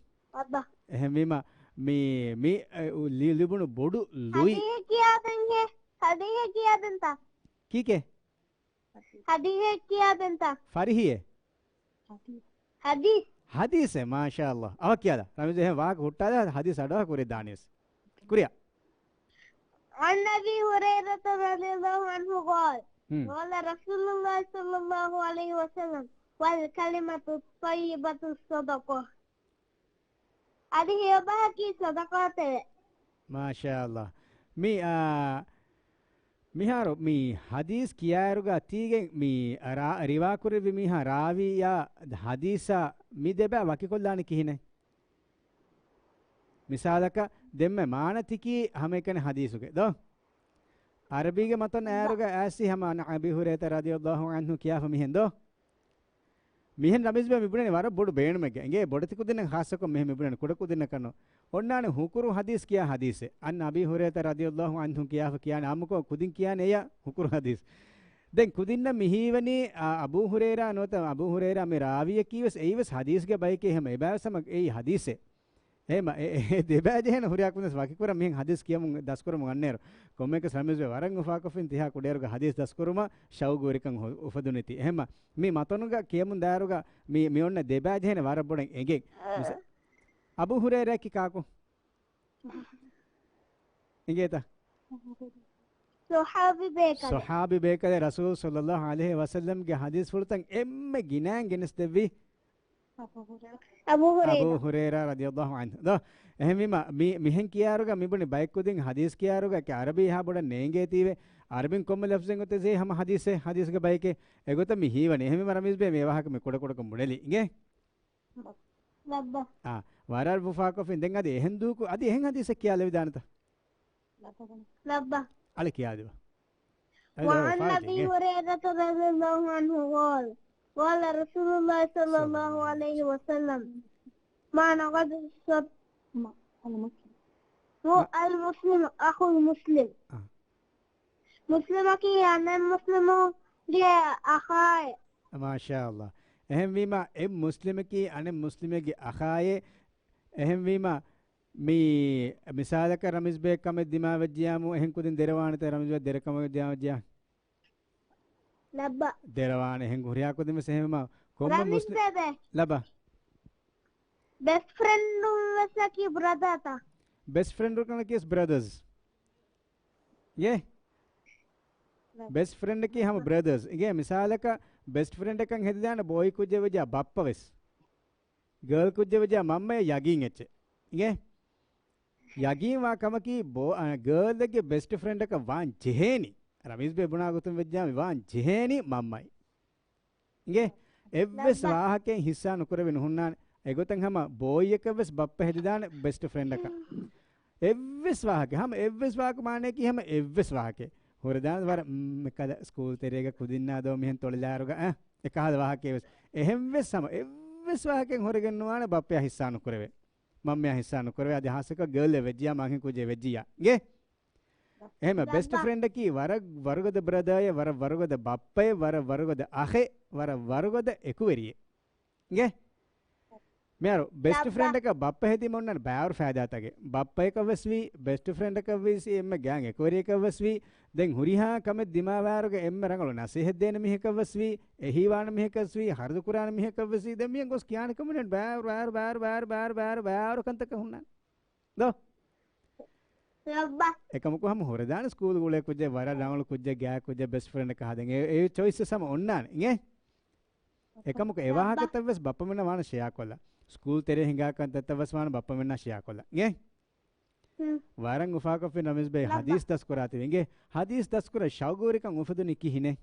އެހެންވީމަ މި، މި، އެ، އު، ލި-، ލިބުނު ބޮޑު ލުއި. ހަދީސް ކިޔާދެން ހޭ. ހަދީސް ކިޔާދެންތަ؟ ކީކޭ؟ ހަދީސް ކިޔާދެންތަ؟ ފަރިހިއޭ؟ ހަދީސް. ހަދީސް، މާޝާﷲ. އަވަ ކިޔާލާ. ރަމީޒް އެހެން ވާހަކަ ހުއްޓާލާ ހަދީސް އަޑުއަހާ ކުރި ދާނީސް. ކުރިއަށް. عن أبي هريرة رضي الله عنه قال، ހުން. قال رسول الله صلى الله عليه وسلم، والكلمة الطيبة صدقة. އަދި ހެޔޮބަހަކީ ޞަދަޤާތެވެ. މާޝާﷲ. މި، އާ، މިހާރު މި ހަދީސް ކިޔާއިރުގަ ތީގެ މި ރާ-، ރިވާކުރެއްވި މީހާ ރާވީޔާ ހަދީސާ މި ދެބައި ވަކިކޮށްލާނީ ކިހިނެއް؟ މިސާލަކަށް ދެންމެ މާނަތިކީ ހަމައެކަނި ހަދީސުގެ ދޯ؟ ޢަރަބީގެ މަތަން އާރުގަ އައިސް ހަމަ عن أبي هريرة رضي الله عنه ކިޔާފަ މިހެން ދޯ؟ މިހެން ރަމީޒްބެ މިބުނަނީ ވަރަށް ބޮޑު ބޭނުމެއްގެ އިނގޭ ބޮޑެތި ކުދިންނަށް ޚާއްޞަކޮށް މިހެން މިބުނަނީ ކުޑަ ކުދިންނަކަށް ނޫން. އޮންނާނެ ހުކުރު ހަދީސް ކިޔާ ހަދީސެއް. عن أبي هريرة رضي الله عنه ކިޔާފަ ކިޔާނެ އާއްމުކޮށް ކުދިން ކިޔާނެ އެޔާ ހުކުރު ހަދީސް. ދެން ކުދިންނަށް މިހީވަނީ، އާ، އަބޫ ހުރައިރާ ނުވަތަ އަބޫ ހުރައިރާ މި ރާވީއަކީ ވެސް އެއީ ވެސް ހަދީސްގެ ބައެކޭ ހަމަ އެބައި ވެސް ހަމަ އެއީ ހަދީސެއް. އެހެމަ އެ، އެ، އެ ދެބައި ޖެހޭނެ ހުރިހާ ކުދިން ވަކިކުރަން މިހެން ހަދީސް ކިޔަމުން ދަސްކުރަމުން އަންނައިރު. ކޮންމެއަކަސް ރަމީޒްބެ ވަރަށް އުފާކޮށްފިން ތިހާ ކުޑައިރުގަ ހަދީސް ދަސްކުރުމަށް ޝައުގުވެރިކަން ހު-، އުފެދުނީތީ. އެހެމަ މި މަތަނުގަ ކިޔަމުން ދާއިރުގަ މި، މި އޮންނަ ދެބައި ޖެހޭނެ ވަރަށް ބޮޑަށް އެނގޭ. އަ. މިސާ-، އަބޫ ހުރައިރާއަކީ ކާކު؟ އެނގޭތަ؟ ޞަޙާބީ ބޭކަލެއް. ޞަޙާބީ ބޭކަލެއް ރަސޫލު ޞައްލައްލާހު ޢަލައިހި ވަސައްލަމްގެ ހަދީސްފުޅުތައް އެންމެ ގިނައިން ގެނެސްދެއްވީ؟ އަބޫ ހުރައިރާ. އަބޫ ހުރައިރާ ރަޟިޔައްލާހު ޢަންހު. ދޯ، އެހެންވީމަ، މި، މިހެން ކިޔާއިރުގަ މިބުނި ބައެއް ކުދިން ހަދީސް ކިޔާއިރުގަ އަރަބީ އެހާ ބޮޑަށް ނޭނގޭތީވެ، އަރަބިން ކޮންމެ ލަފްޒެއް އޮތަސް ހަމަ ހަދީސެއް، ހަދީސްގެ ބައެކޭ. އެގޮތަށް މި ހީވަނީ. އެހެންވީމަ ރަމީޒްބެ މި ވާހަކަ މި ކުޑަކުޑަކޮށް ބުނެލި. އިނގޭ؟ ލައްބަ. އާ، ވަރަށް އުފާކޮށްފިން. ދެން އަދި އެހެން ދޫކު، އަދި އެހެން ހަދީސެއް ކިޔާލެވިދާނެތަ؟ ލައްބަ. އަޅެ ކިޔާދިބަ. އަދި ވަރަށް އުފާވެއްޖެ. ވަޢަން އަބީ ހުރައިރަތަ ރަޟިޔައްލާހު ޢަންހު ޤާލަ، ޤާލަ ރަސޫލުﷲ ޞައްލައްލާހު ޢަލައިހި ވަސައްލަމް، މާ ނަޤަޟަ ޞަ-، މާ، އަލްމުސްލިމު، އަލްމުސްލިމު އަޚުލް މުސްލިމް. އާ. މުސްލިމަކީ އަނެއް މުސްލިމުގެ އަޚާއެއް. މާޝާﷲ. އެހެންވީމަ، އެއް މުސްލިމަކީ އަނެއް މުސްލިމެއްގެ އަޚާއެއް. އެހެންވީމަ، މި މިސާލަކަށް ރަމީޒްބެ ކަމެއް ދިމާވެއްޖިޔާމު، އެހެން ކުދިން ދެރަވާނެތަ؟ ރަމީޒްބެ ދެރަ ކަމެއް ދިމާވެއްޖިޔާ؟ ލައްބަ. ދެރަވާނެ. އެހެން ހުރިހާ ކުދިން ވެސް އެހެންވީމަ، ކޮންމެ މުސްލި-، ރަމީޒްބެ. ލައްބަ. ބެސްޓް ފްރެންޑުން ވެސް އަކީ ބްރަދާތަ؟ ބެސްޓް ފްރެންޑު ކަން ކިޔަސް ބްރަދާސް. އޭ؟ ބެސްޓް ފްރެންޑަކީ ހަމަ ބްރަދާސް. އިނގޭ މިސާލަކަށް ބެސްޓް ފްރެންޑަކަށް ހެދިދާނެ ބޯއި ކުއްޖެއް ވެއްޖާ ބައްޕަ ވެސް. ގާލް ކުއްޖެއް ވެއްޖާ މަންމަޔަށް ޔަގީން އެއްޗެއް. އިނގޭ؟ ޔަގީން ވާ ކަމަކީ ބޯ-، އަ، ގާލްއެއްގެ ބެސްޓް ފްރެންޑަކަށް ވާން ޖެހޭނީ. ރަމީޒްބެ ބުނާ ގޮތުން ވެއްޖާ މި ވާން ޖެހޭނީ މަންމައި. އިނގޭ؟ އެއްވެސް ލައްބަ. ވާހަކައެއް ހިއްސާ ނުކުރެވި ނުހުންނާނެ. އެގޮތަށް ހަމަ ބޯއިއަކަށް ވެސް ބައްޕަ ހެދިދާނެ ބެސްޓް ފްރެންޑަކަށް. އެއްވެސް ވާހަކަ، ހަމަ އެއްވެސް ވާހަކަ މާނަޔަކީ ހަމަ އެއްވެސް ވާހަކަ. ހުރެދާނެ ވަރަށް، މް، މިކަލަ ސްކޫލް ތެރޭގަ ކުދިންނާ ދޯ މިހެން ތޮޅިލާއިރުގަ، އަ، އެކަހަލަ ވާހަކައެއް ވެސް. އެހެން ވެސް ހަމަ އެއްވެސް ވާހަކައެއް ހުރެގެން ނުވާނެ ބައްޕަޔާ ހިއްސާ ނުކުރެވޭ. މަންމަޔާ ހިއްސާ ނުކުރެވޭ. އަދި ހާއްސަކޮށް ގާލްއެއް ވެއްޖިޔާ މާ އަންހެން ކުއްޖެއް ވެއްޖިޔާ. އިނގޭ؟ އެހެމަ ބެސްޓް ފްރެންޑަކީ ވަރަށް ވަރުގަދަ ބްރަދާއެއް، ވަރަށް ވަރުގަދަ ބައްޕައެއް، ވަރަށް ވަރުގަދަ އަޚެއް، ވަރަށް ވަރުގަދަ އެކުވެރިއެއް. އިނގޭ؟ މިހާރު ބެސްޓް ފްރެންޑަކަށް ބައްޕަ ހެދީމަ އޮންނަން ބާރު ފައިދާތަކެއް. ބައްޕަޔަކަށް ވެސް ވީ، ބެސްޓް ފްރެންޑަކަށް ވެސް ވީ، އެންމެ ގާތް އެކުވެރިޔަކަށް ވެސް ވީ. ދެން ހުރިހާ ކަމެއް ދިމާވާއިރުގަ އެންމެ ރަނގަޅު ނަސޭހަތް ދޭނެ މީހަކަށް ވެސް ވީ، އެހީވާނެ މީހަކަށް ވެސް ވީ، ހަރަދު ކުރާނެ މީހަކަށް ވެސް ވީ. ދެން މިހެން ގޮސް ކިޔާނެ ކަމެއް ނެތް. ބާރު، ބާރު، ބާރު ކަންތަކެއް ހުންނާނެ. ދޯ؟ އެކަމަކު ހަމަ ހުރެދާނެ ސްކޫލް ގުޅޭ ކުއްޖެއް، ވަރަށް ރަނގަޅު ކުއްޖެއް، ގާތް ކުއްޖެއް، ބެސްޓް ފްރެންޑަކަށް ހަދަން. އެ، އެ ޗޮއިސް ވެސް ހަމަ އޮންނާނެ. އިނގޭ؟ އެކަމަކު އެ ވާހަކަތައް ވެސް ބައްޕަމެންނަށް ވާނެ ޝެއާ ކޮށްލަން. ސްކޫލް ތެރޭ ހިނގާ ކަންތައްތައް ވެސް ވާނެ ބައްޕަމެންނާ ޝެއާ ކޮށްލަން. އިނގޭ؟ ހުން. ވަރަށް އުފާކޮށްފިން ރަމީޒް ބައި. ލައްބަ. ހަދީސް ދަސްކުރާތީވެ. އިނގޭ؟ ހަދީސް ދަސްކުރަން ޝައުގުވެރިކަން އުފެދުނީ ކިހިނެއް؟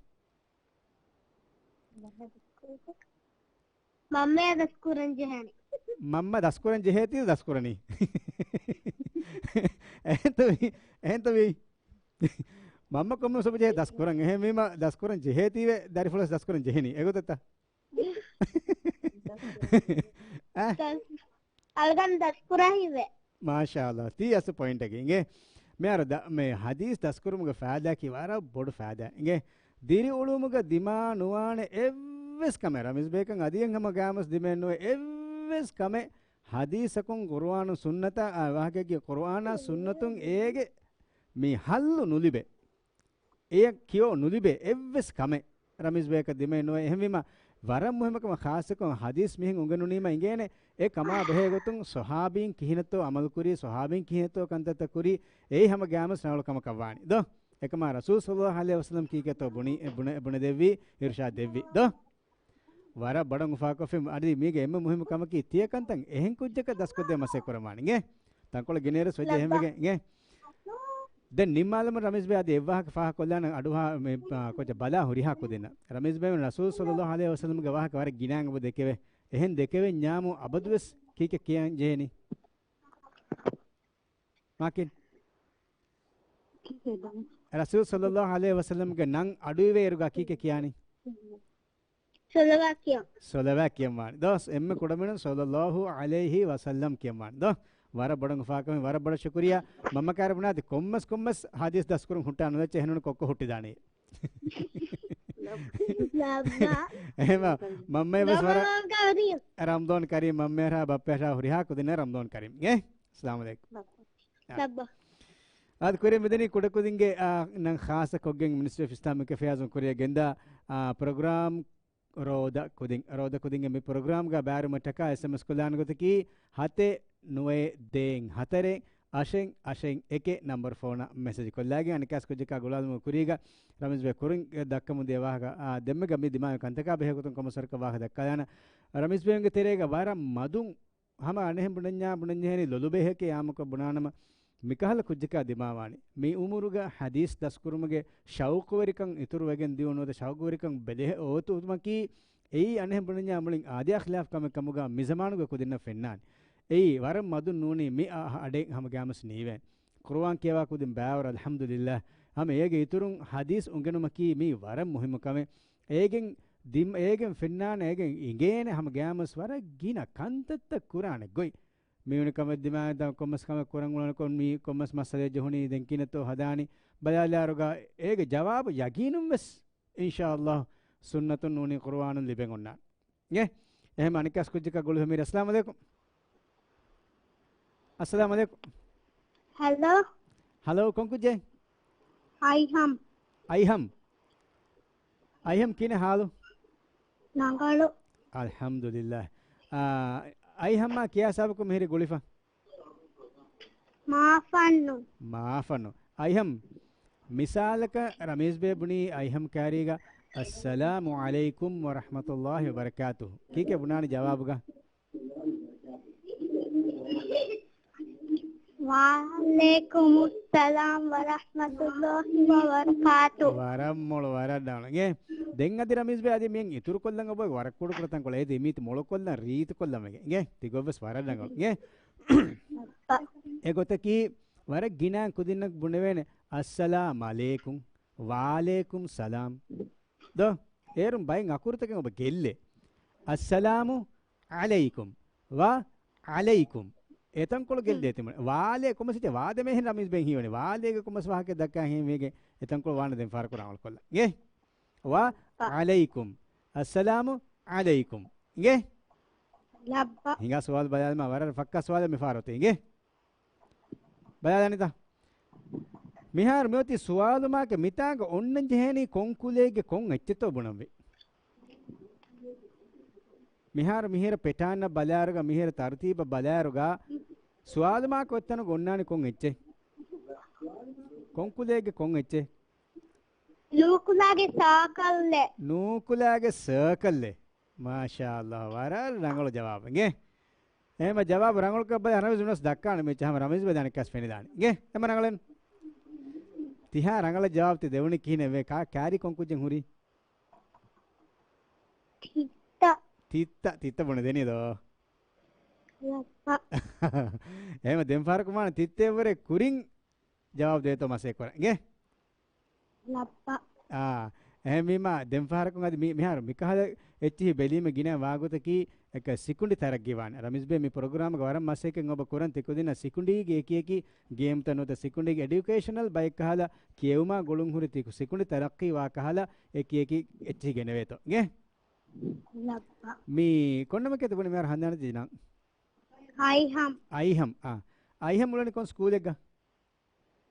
މަންމަޔަށް ދަސްކުރަން ޖެހޭނެ. މަންމަ ދަސްކުރަން ޖެހޭތީ ދަސްކުރަނީ. އެހެންތަ ވީ؟ އެހެންތަ ވީ؟ މަންމަ ކޮންމެ ސަބަބެއް ޖެހޭ ދަސްކުރަން. އެހެންވީމަ ދަސްކުރަން ޖެހޭތީވެ ދަރިފުޅަސް ދަސްކުރަން ޖެހެނީ. އެގޮތަށްތަ؟ އަ؟ އަޅުގަނޑު ދަސްކުރާ ހިތްވޭ. މާޝާﷲ. ތީ އަސްލު ޕޮއިންޓަކީ އިނގޭ. މިހާރު ދަ-، މެ ޙަދީޘް ދަސްކުރުމުގެ ފައިދާއަކީ ވަރަށް ބޮޑު ފައިދާ އިނގޭ. ދިރިއުޅުމުގަ ދިމާ ނުވާނެ އެއްވެސް ކަމެއް، ރަމީޒް ބޭކަން އަދިއެއް ހަމަ ގާމަސް ދިމައެއް ނުވޭ އެއްވެސް ކަމެއް، ޙަދީޘަކުން ޤުރުއާނު ސުންނަތާ، އާ، ވާހަކައަކީ ޤުރުއާނާ ސުންނަތުން އޭގެ މި ޙައްލު ނުލިބޭ. އެޔަށް ކިޔޯ ނުލިބޭ އެއްވެސް ކަމެއް ރަމީޒް ބޭކަށް ދިމައެއް ނުވޭ. އެހެންވީމަ، ވަރަށް މުހިއްމު ކަމަށް ޚާއްޞަކޮށް ޙަދީޘް މިހެން އުނގެނުނީމަ އިނގޭނެ، އެ ކަމާ ބެހޭ ގޮތުން ޞަޙާބީން ކިހިނެއްތޯ ޢަމަލުކުރީ، ޞަޙާބީން ކިހިނެއްތޯ ކަންތައްތައް ކުރީ، އެއީ ހަމަ ގާމަސް ރަނގަޅު ކަމަކަށް ވާނީ ދޯ؟ އެކަމާ ރަސޫލު ޞައްލައްލާހު ޢަލައިހި ވަސައްލަމް ކީކޭތޯ ބުނީ، ބުނެ-، ބުނެދެއްވީ، އިރުޝާދް ދެއްވީ ދޯ؟ ވަރަށް ބޮޑަށް އުފާކޮށްފި. އަދި މީގެ އެންމެ މުހިއްމު ކަމަކީ، ތިޔަ ކަންތައް އެހެން ކުއްޖަކަށް ދަސްކޮށްދޭ މަސައްކަތް ކުރަމާނެ އިނގޭ. ތަންކޮޅެއް ގިނައިރުސް ވެއްޖެ އެހެންވެގެން އިނގޭ. ދެން ނިންމާލަމުން ރަމީޒް ބޭ އަދި އެއްވާހަކަ ފާހަގަކޮށްލާނަން އަޑުއަހާ މި، އާ، ކޮއްޗެއް ބަލާ ހުރިހާ ކުދިންނަށް. ރަމީޒް ބޭ ރަސޫލު ޞައްލައްލާހު ޢަލައިހި ވަސައްލަމްގެ ވާހަކަ ވަރަށް ގިނައިން އެބަ ދެކެވޭ. އެހެން ދެކެވެންޏާމު އަބަދުވެސް ކީކޭ ކިޔަން ޖެހޭނީ؟ މާކިން. ރަސޫލު ޞައްލައްލާހު ޢަލައިހި ވަސައްލަމްގެ ނަން އަޑުއިވޭއިރުގަ ކީކޭ ކިޔާނީ؟ ޞަލަވާތް ކިޔަން. ޞަލަވާތް ކިޔަން ވާނެ. ދޯ، އެންމެ ކުޑަމިނުން ޞައްލައްލާހު ޢަލައިހި ވަސައްލަމް ކިޔަން ވާނެ. ދޯ، ވަރަށް ބޮޑަށް އުފާކަމެއް، ވަރަށް ބޮޑަށް ޝުކުރިއްޔާ. މަންމަ ކާރި ބުނާތި ކޮންމެސް ކޮންމެސް ޙަދީޘް ދަސްކުރުން ހުއްޓާ ނުލައްޗޭ އެހެންނޫން ކޮއްކޮ ހުއްޓިދާނެ. ލައްބަ. އެހެމަ، މަންމަ އެބަސް ވަރަށް ރަމަޟާން ކަރީމް. ރަމަޟާން ކަރީމް، މަންމައަށާ ބައްޕައަށާ ހުރިހާ ކުދިންނަށް ރަމަޟާން ކަރީމް. އޭ؟ އައްސަލާމު ޢަލައިކުމް. ލައްބަ. އާދެ، ކުރިއަށް މިދަނީ ކުޑަކުދިންގެ، އާ، ނަން ޚާއްޞަކޮށްގެން މިނިސްޓްރީ އޮފް އިސްލާމިކް އެފެއާޒުން ކުރިއަށް ގެންދާ، އާ، ޕްރޮގްރާމް ރޯދަ ކުދިން. ރޯދަ ކުދިންގެ މި ޕްރޮގްރާމްގަ ބައިވެރިވުމަށްޓަކާ އެސްއެމްއެސް ކޮށްލާނެ ގޮތަކީ ހަތެއް ނުވައެއް ދޭއް ހަތަރެއް އަށެއް އަށެއް އެކެއް ނަންބަރު ފޯނަށް މެސެޖް ކޮށްލާގެން އަނެއްކާސް ކުއްޖަކާ ގުޅާލުމުގެ ކުރީގަ ރަމީޒް ބޭ ކުރިން ދައްކަމުން ދިޔަ ވާހަކަ، އާ، ދެންމެ ގަ-، މި ދިމާވި ކަންތަކާ ބެހޭ ގޮތުން ކޮންމެސް ވަރަކަށް ވާހަކަ ދައްކާލާނަން. ރަމީޒް ބޭގެ ތެރޭގަ ވަރަށް މަދުން ހަމަ އަނެއްހެން ބުނަންޏާ ބުނަންޖެހޭނީ ލޮލުބޭހެކޭ އާއްމުކޮށް ބުނާނަމަ، މިކަހަލަ ކުއްޖަކާ ދިމާވާނީ. މި އުމުރުގަ ޙަދީޘް ދަސްކުރުމުގެ ޝައުޤުވެރިކަން އިތުރުވެގެން ދިޔުނު ނުވަތަ ޝައުޤުވެރިކަން ބެލެހެއްޓެވި އޮތުމަކީ، އެއީ އަނެއްހެން ބުނަންޏާ އަމުޅިން އާދަޔާ ޚިލާފު ކަމެއް ކަމުގަ މިޒަމާނުގެ ކުދިންނަށް ފެންނާނެ. އެއީ ވަރަށް މަދުން ނޫނީ މި އަ-، އަޑެއް ހަމަ ގާމަސް ނީވޭނެ. ޤުރުއާން ކިޔަވާ ކުދިން ބައިވަރު އަލްޙަމްދުލިއްލާހް. ހަމަ އޭގެ އިތުރުން ޙަދީޘް އުނގެނުމަކީ މީ ވަރަށް މުހިއްމު ކަމެއް. އޭގެން ދިމް-، އޭގެން ފެންނާނެ، އޭގެން އިނގޭނެ ހަމަ ގާމަސް ވަރަށް ގިނަ ކަންތައްތައް ކުރާނެ ގޮތް. މިވެނި ކަމެއް ދިމާވެދާނެ، ކޮންމެސް ކަމެއް ކުރަން އުޅުނުކޮށް މީ ކޮންމެސް މައްސަލައެއް ޖެހުނީ ދެން ކިހިނެއްތޯ ހަދާނީ ބަލާލާއިރުގަ އޭގެ ޖަވާބު ޔަގީނުން ވެސް އިންޝާﷲ ސުންނަތުން ނޫނީ ޤުރުއާނުން ލިބެން އޮންނާނެ. އޭ، އެހެން އަނެއްކާސް ކުއްޖަކަށް ގުޅުހެމީރ. އައްސަލާމު ޢަލައިކުމް. އައްސަލާމު ޢަލައިކުމް. ހެލޯ. ހެލޯ، ކޮން ކުއްޖެއް؟ އައިހަމް. އައިހަމް. އައިހަމް ކިހިނެއް ހާލު؟ ރަނގަޅު. އަލްޙަމްދުލިއްލާހް. އާ، އައިހަމްއާ ކިޔާ ސަބަބަކުން މިހިރީ ގުޅިފަ؟ މާފަންނު. މާފަންނު. އައިހަމް، މިސާލަކަށް ރަމީޒް ބޭ ބުނީ އައިހަމް ކާރީގަ، އައްސަލާމު ޢަލައިކުމް ވަރަޙްމަތުﷲ ވަބަރަކާތުހު. ކީކޭ ބުނާނީ ޖަވާބުގަ؟ ވަޢަލައިކުމުއްސަލާމް ވަރަޙްމަތުﷲ ވަބަރަކާތުހު. ވަރަށް މޮޅު، ވަރަށް ރަނގަޅު. އިނގޭ؟ ދެން އަދި ރަމީޒް ބޭ އަދި މިއަށް އިތުރުކޮށްލަން އޮބަ ވަރަށް ކުޑަކުޑަ ތަންކޮޅެއް އޭތި މީތި މޮޅުކޮށްލަން ރީތިކޮށްލަމެގެ. އިނގޭ؟ ތިގޮތްވެސް ވަރަށް ރަނގަޅު. އިނގޭ؟ އެގޮތަކީ ވަރަށް ގިނަ ކުދިންނަށް ބުނެވޭނެ، އައްސަލާމް ޢަލައިކުމް، ވަޢަލައިކުމް ސަލާމް. ދޯ؟ އޭރުން ބައެއް އަކުރުތަކެއް އޮބަ ގެއްލޭ. އައްސަލާމު ޢަލައިކުމް ވަ ޢަލައިކުމް. އެތަންކޮޅު ގެއްލޭ ތިމަން. ވާލޭ ކޮމަސް އިތޭ ވާދެމޭހެން ރަމީޒް ބެން ހީވަނީ. ވާލޭގެ ކޮމަސް ވާހަކަ ދައްކާ ހިމޭގެ އެތަންކޮޅު ވާނެ ދެން ފާރުކުރާ ޢަމަލު ކޮށްލަ. އިނގޭ؟ ވަ ޢަލައިކުމް. އައްސަލާމު ޢަލައިކުމް. އިނގޭ؟ ލައްބަ. ހިނގާ ސުވާލު ބަލާލަމާ ވަރަށް ފައްކާ ސުވާލެއް މި ފާރު އޮތީ. އިނގޭ؟ ބަލާލަނިތަ؟ މިހާރު މިއޮތީ ސުވާލު މާކެއް މިތާނގަ އޮންނަން ޖެހޭނީ ކޮން ކުލައެއްގެ ކޮން އެއްޗެއްތޯ ބުނަންވީ. މިހާރު މިހިރަ ޕެޓާންއަށް ބަލާއިރުގަ މިހިރަ ތަރުތީބަށް ބަލާއިރުގަ ސުވާލު މާކެއް އޮތްތަނުގަ އޮންނާނީ ކޮން އެއްޗެއް؟ ކޮން ކުލައެއްގެ ކޮން އެއްޗެއް؟ ނޫކުލާގެ ސާކަލްއެއް. ނޫކުލާގެ ސާކަލްއެއް. މާޝާﷲ، ވަރަށް ރަނގަޅު ޖަވާބެއް. އެހެންމަ ޖަވާބު ރަނގަޅުކޮށް ބަލަ ރަމީޒް ވެސް ދައްކާނެ މި ހަމަ ރަމީޒް ވެ ދަނެއްކަސް ފެނިދާނެ. އިނގޭ؟ އެހެންމަ ރަނގަޅެއް. ތިހާ ރަނގަޅަށް ޖަވާބު ތި ދެވުނީ ކިހިނެއް ވޭ؟ ކާ-، ކާރި ކޮން ކުއްޖެއް ހުރީ؟ ތިއްތަ. ތިއްތަ، ތިއްތަ ބުނެދެނީ ދޯ؟ ލައްބަ. އެހެންމަ ދެން ފާރަކު މާނަ ތިއްތައެއްވުރެ ކުރިން ޖަވާބު ދޭތޯ މަސައްކަތް ކުރަން. އިނގޭ؟ ލައްބަ. އާ، އެހެންވީމާ، ދެން ފަހަރަކުން އަދި މި-، މިހާރު މިކަހަލަ އެއްޗިހި ބެލީމަ ގިނަ ވާގޮތަކީ އެކަ ސިކުނޑި ތަރައްގީވާނެ. ރަމީޒްބެ، މި ޕްރޮގްރާމްގަ ވަރަށް މަސައްކަތް އޮބަ ކުރަން ތި ކުދިންނަށް ސިކުނޑީގެ އެކި އެކި ގޭމްތައް ނުވަތަ ސިކުނޑީގެ އެޑިއުކޭޝަނަލް ބައެއް ކަހަލަ ކިޔެވުމާ ގުޅުން ހުރި ތި ސިކުނޑި ތަރައްޤީ ވާ ކަހަލަ އެކި އެކި އެއްޗިހި ގެނެވޭތޯ. ގެ؟ ލައްބަ. މި ކޮންނަމަކޭ ތި ބުނި މިހާރު ހަނދާން ތި ނަން؟ އައިހަމް. އައިހަމް، އާ. އައިހަމް އުޅެނީ ކޮން ސްކޫލެއްގަ؟